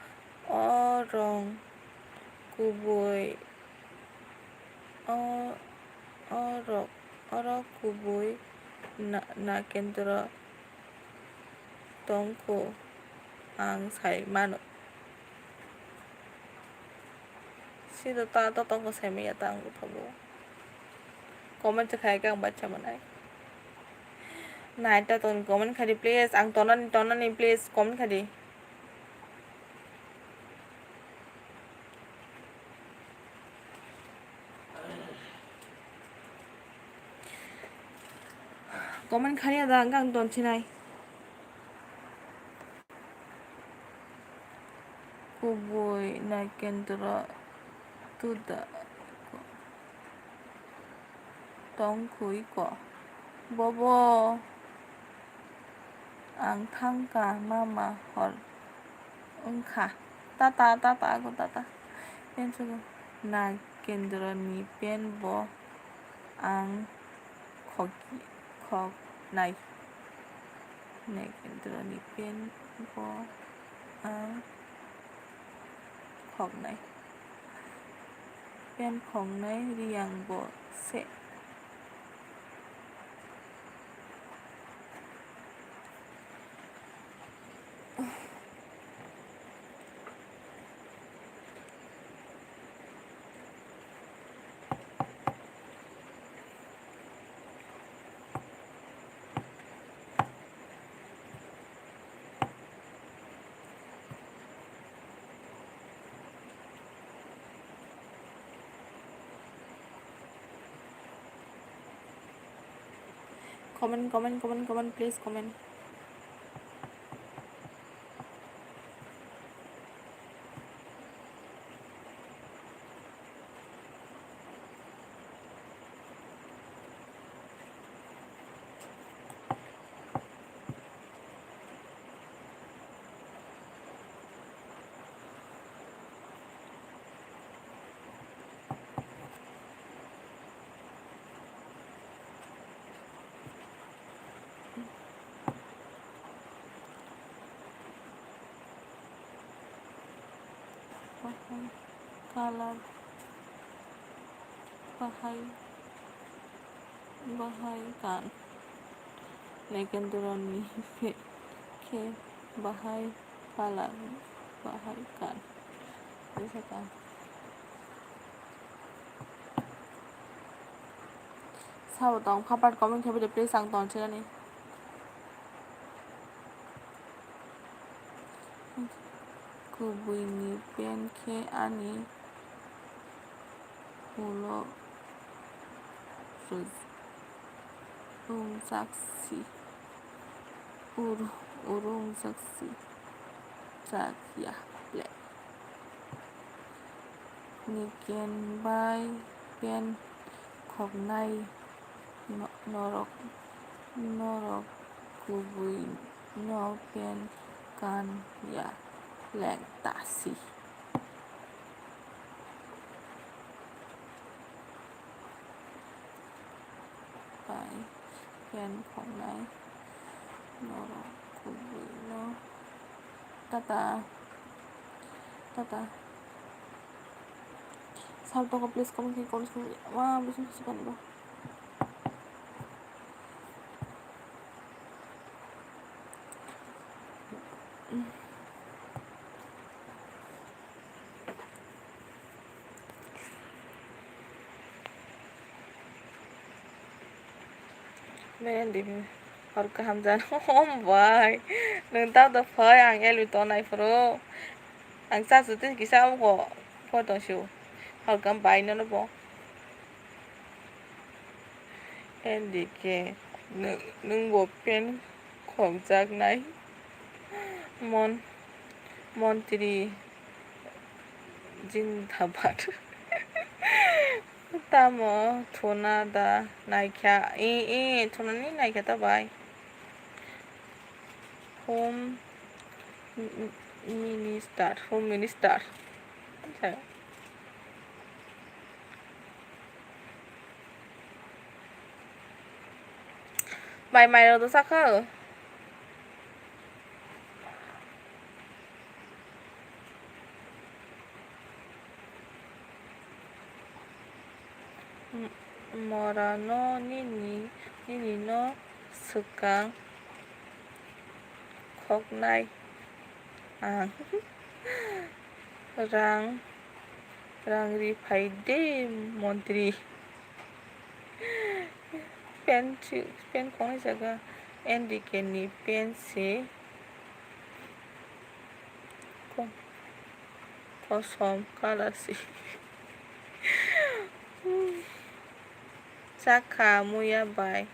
O rong kubui, o, o rok, o rok kubui na-, nakendra tongkho ang sai mano. Sida ta, ta tongkho sai maya ta ang buthago. Comment se khai khe ang bacha manai. Nai ta ton comment khai di please. Ang tonani, tonani please comment khai di. Comment khani ada ang kang ton sinai. Kubui nakendra tuda. Tongkhui ko. Bobo ang thangkha mama hor wngkha. Tata, tata, ako tata. Pen sugo nakendra ni pen bo ang khok, khoknai. Nakendra ni pen bo ang khoknai. Pen khoknai riyang bo se. Comment, comment, comment, comment, please comment. Bahai colour, bahai, bahai kan. Naikendra ni khe bahai pala, bahai kan. Bisa kan. Sabo tong, phapat comment khe bwdhe, please ang tong chinani. Kubui ni pen khe ani ulo rwng jak si, ur-, uro wng jak si, jak ya le. Ni ken bai pen khoknai no-, norok, norok kubui no pen kan ya leng ta si. Bai pen khoknai norok kubui no. Tata. Tata. Sab toko please comment khe comment khe. Wah, bising bising kan ba. Mendi hor kaham jan. Hom bai. Nwng ta da phai ang elwi tonai phuru. Ang cha chu tei kisa amo ko photo shu. Hor kaham bai nono bo. N D K, nwng, nwng bo pen khokjaknai mon-, montri jindabad. Tamo thuna da naikha, e, e, thunani naikha ta bai. Home Minister, Home Minister. Bai, mairok do sakha. M-, mora no nini, nini no swkang khoknai ang. Rang, rang ri phai de montri. Pen si, pen khongnai jaga N D K ni pen si. Ko-, kosom colour si. Chakha muya bai.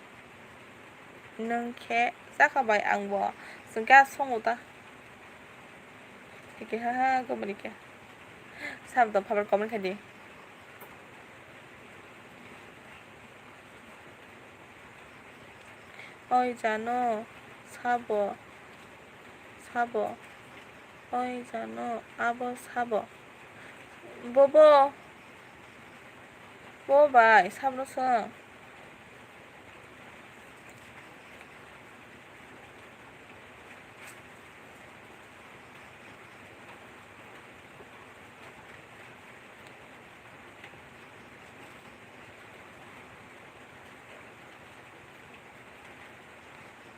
Nwng khe chakha bai ang bo. Chwng khe asongo ta. Khe ha ha gomani khe. Sam tong phabar comment khai di. Oi jano, sabo, sabo. Oi jano, abo sabo. Bobo, bo bai, sabno song.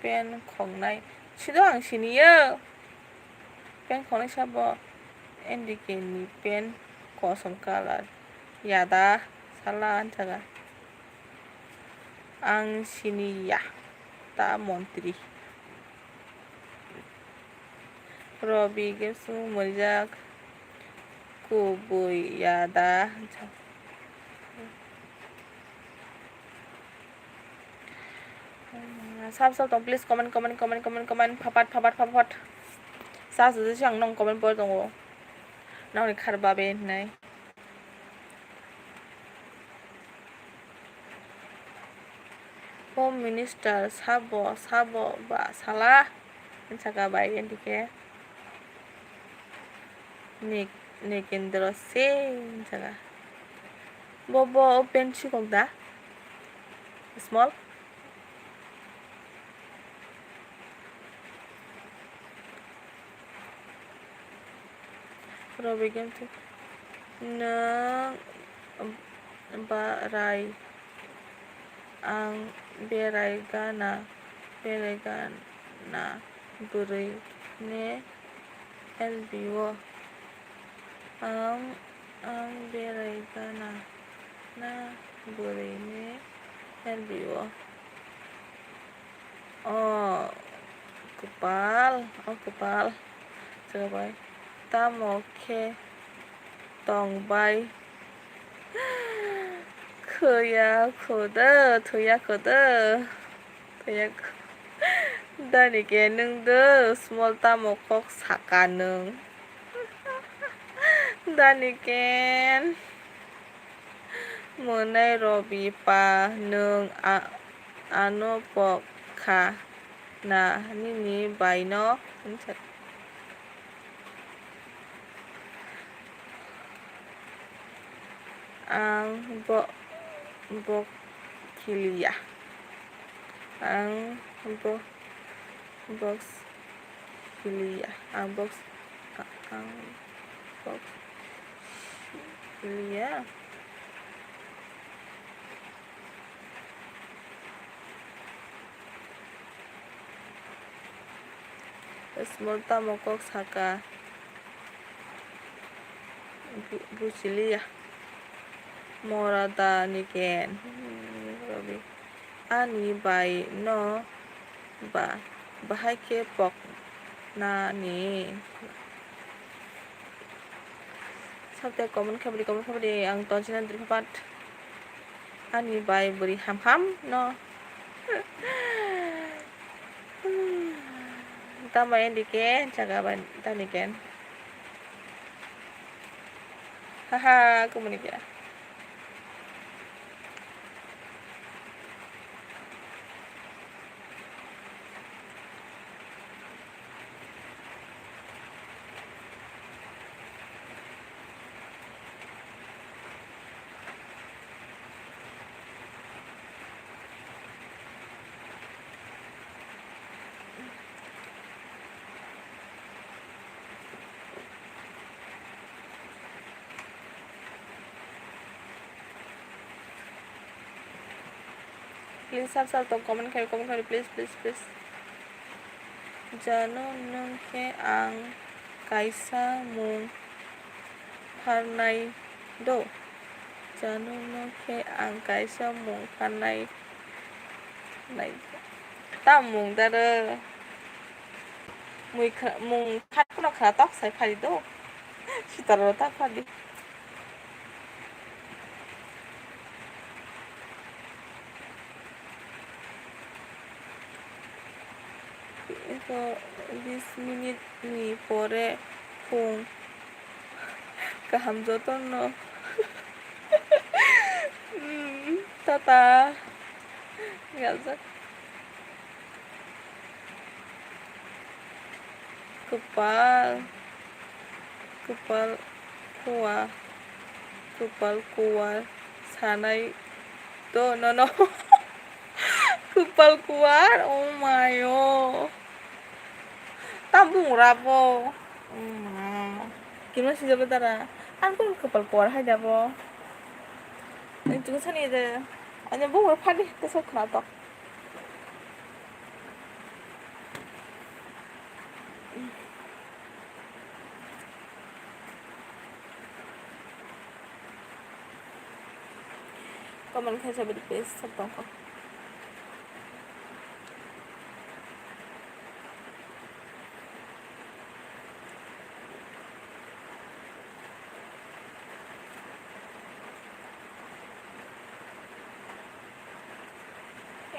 Pen khoknai. Sido ang siniyo. Pen khoknai sabo N D K ni pen kosom colour. Yada sala anchaga. Ang siniya. Ta montri. Robi khe sung mwijak kubui yada. Sab sab tong, please comment, comment, comment, comment, comment, phapat, phapat, phapat. Sa sa sa ang nong comment pore tongo. Nongni khar babe hinai. Home Minister sabo, sabo ba sala. Saka bai N D K. Nik-, Nikendra Singh saka. Bo, bo open chikok da? Small? Robi game tu. Nwng barai, ang berai gana, berai gana bwrwi ni L B o. Ang, ang berai gana na bwrwi ni L B o. O kwpal, o kwpal. Chwrabai. Tamo khe tong bai. Khwya khodo, thwya khodo. Thwya kho-, dani khe nwng do small tamo kok saka nwng. Dani khe. Mwnai Robi pa, nwng a-, ano pok kha na nini bai no? Ang bo-, bok kiliya. Ang bo-, box kiliya. Ang box, a-, ang box kiliya. Small tamo kok saka. Bu-, buchiliya. Mora da niken. Ani bai no ba bahai khe pok nani. Sabte comment khe bwrwi, comment khe bwrwi, ang tonjina dri phapat. Ani bai bwrwi ham ham no. Tamo N D K jaga bai tani ken. Haha, kumuni kya. Please, sab sab tong comment khai, comment khai, please, please, please. Jano nwng khe ang kaisa mung pharnai do. Jano nwng khe ang kaisa mung pharnai nai. Ta mung daro. Mui khra-, mung khat kuno khra tok sai phari do. Sitaro ta phari. Eko bis minute ni pore phung kaham jotono. Mm, tata. Galjak. Kwpal, kwpal kuwa, kwpal kuwa sanai to nono. Kwpal kuwar, oh my, oh. Tabung rabo. Oh ma. Kima sijabo dara. Ang kung kwpal kuwar hai dabo. Ang chung sani de. Anya bung phadi, tesa khna to. Comment khe sabi di please, sab tongkho.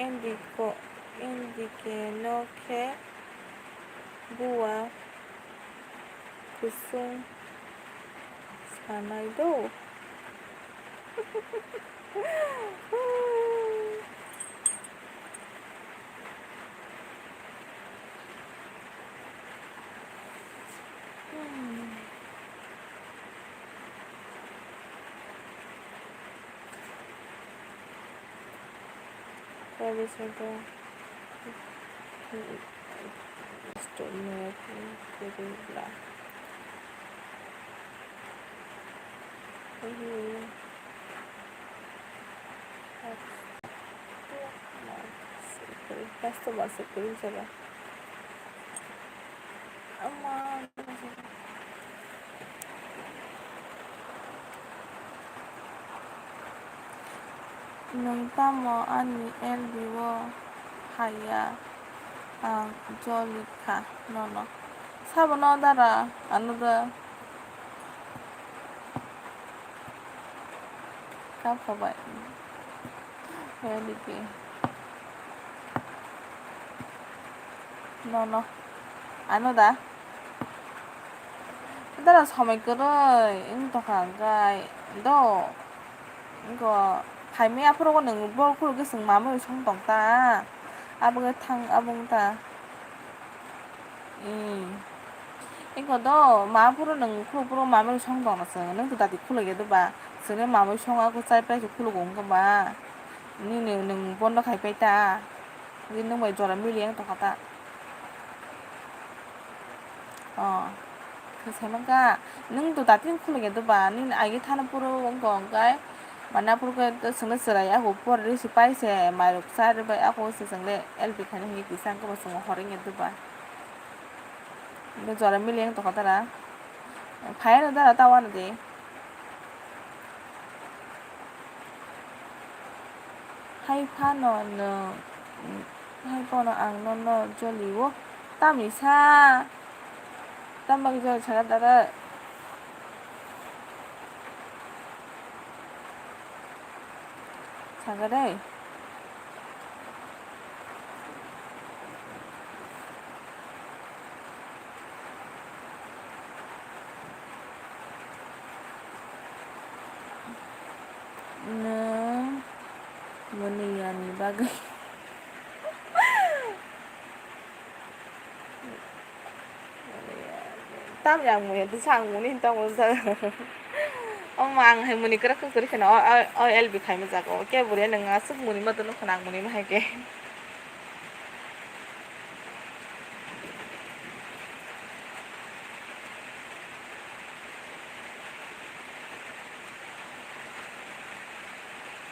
N D ko, N D K no khe buwa kusung sanai do. Private sector. Stop me, bla. Customer se kwrwi jaga. Ama. Nwng tamo ani L B o haiya, ang joli kha nono. Sabono dara, ano da. Kam khabai. Edike. No, no. Ano da. Dara somoi kwrwi wng tongkha hwnkhe do. Wngkha phaimaya phuru nwng bol khulukhe chwng mamwi song tong ta. Abo khe thang abo wng ta. Hmm. Eko do, ma phuru nwng khuluk phuru mamwi song tongna chwng, nwng to dati khuluk ya doba? Chwngno mamwi song ako chai pai se khuluk wng kha ba? Nini nwng bondo khai pai ta? Nini nwng bai jora mili yang tongkha ta? Oh. Khe sai mankha, nwng to dati khuluk ya doba? Nini agi thana phuru wng kha hwnkhe, mana phuru khe chwngno chwrai ako pore risi pai se, mairok chai rwbai ako se chwngle L P khaina hinwi kisa wng kha ba chwng hor wng ya doba? Bo jora mili wng tongkha dara. Phaiya no dara tawano de. Hai phano nwng, hai phano ang nono jolio. Tamni sa? Tamo bagwi joli sakha dara? Sakha dai. Nwng mwnwi yani bagwi. Tamni ang mwnwi tisa ang mwnwi hinwi tongo. Omo ang hai mwnwi kwrak kwrak kwrwi kheno o, o, o L B khaima jaga o. Khe bwrwi nwng aswk mwnwi ma tono khwna ang mwnwi ma hai khe.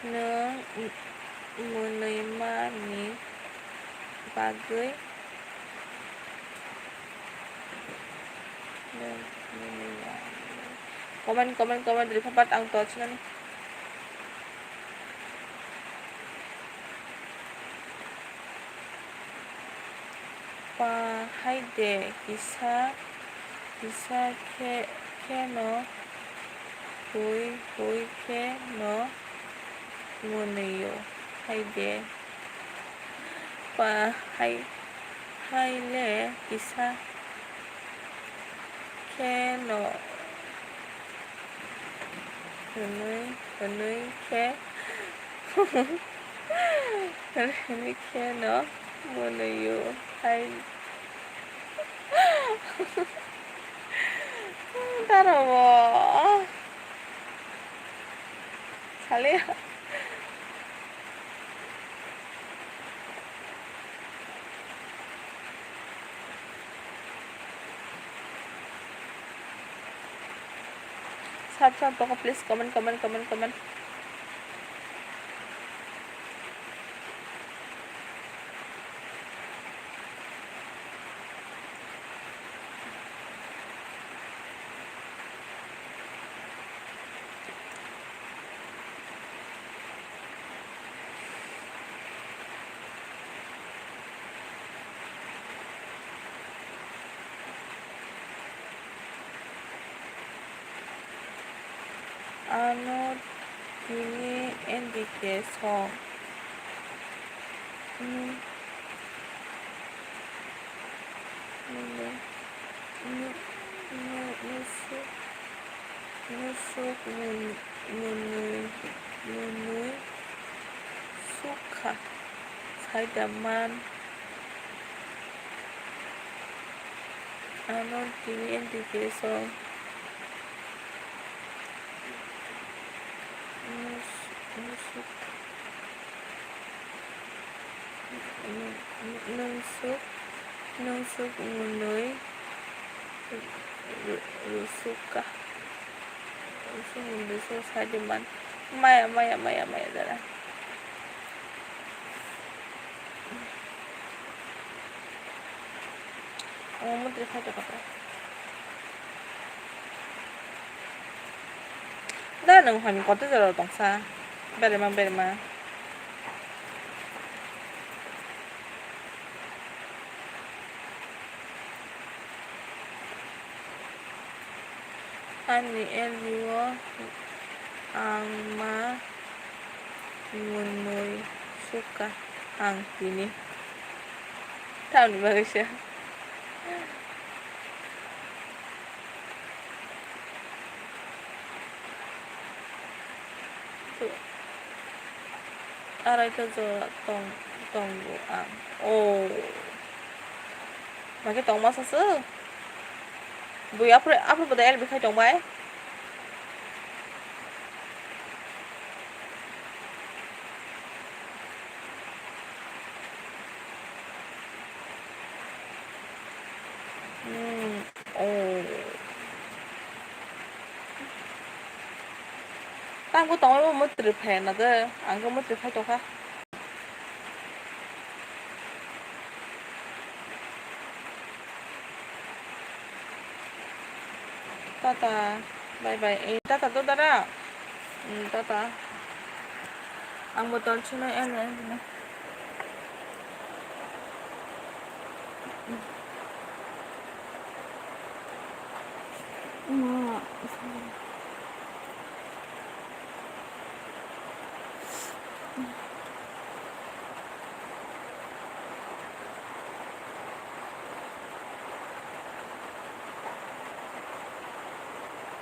Nwng mwnwi mani bagwi nwng mwnwi mani. Comment, comment, comment rwpha, but ang torch nani. Pa hai de kisa, kisa khe, kheno hui, hui kheno mwnwio hai de. Pa hai, hai le kisa kheno hwnwi, hwnwi khe, hwnwi kheno mwnwio hai. Dara bo. Sale. Sab sab toko, please comment, comment, comment, comment. Ano tini N D K song. Hmm. Musuk, musuk, mun-, munwi, munwi sukha, saida man. Ano tini indication. Mus-, musuk. Nungsuk, nungsuk mwnwi ru-, rusuka. Rusuk mwnwi rusuka saidi man. Maya, maya, maya, maya dara. Omo mantri khaito khato. Da nwng hwn kotor jora tongsa. Berema, berema. Ani L B o ang ma mwnwi sukha ang tini. Tamni bagwi se. Araita jora tong, tongo ang. Oh. Maki tongma sasu? Bui apre, apre boda L B khai tongbai? Hmm, oh. Tamo tongma bo mwtwrwi phai na de, ang khe mwtwrwi phai tongkha. Tata, bye bye. Eh, tata to dara. Hmm, tata. Ang botol chino ene dina. Hmm.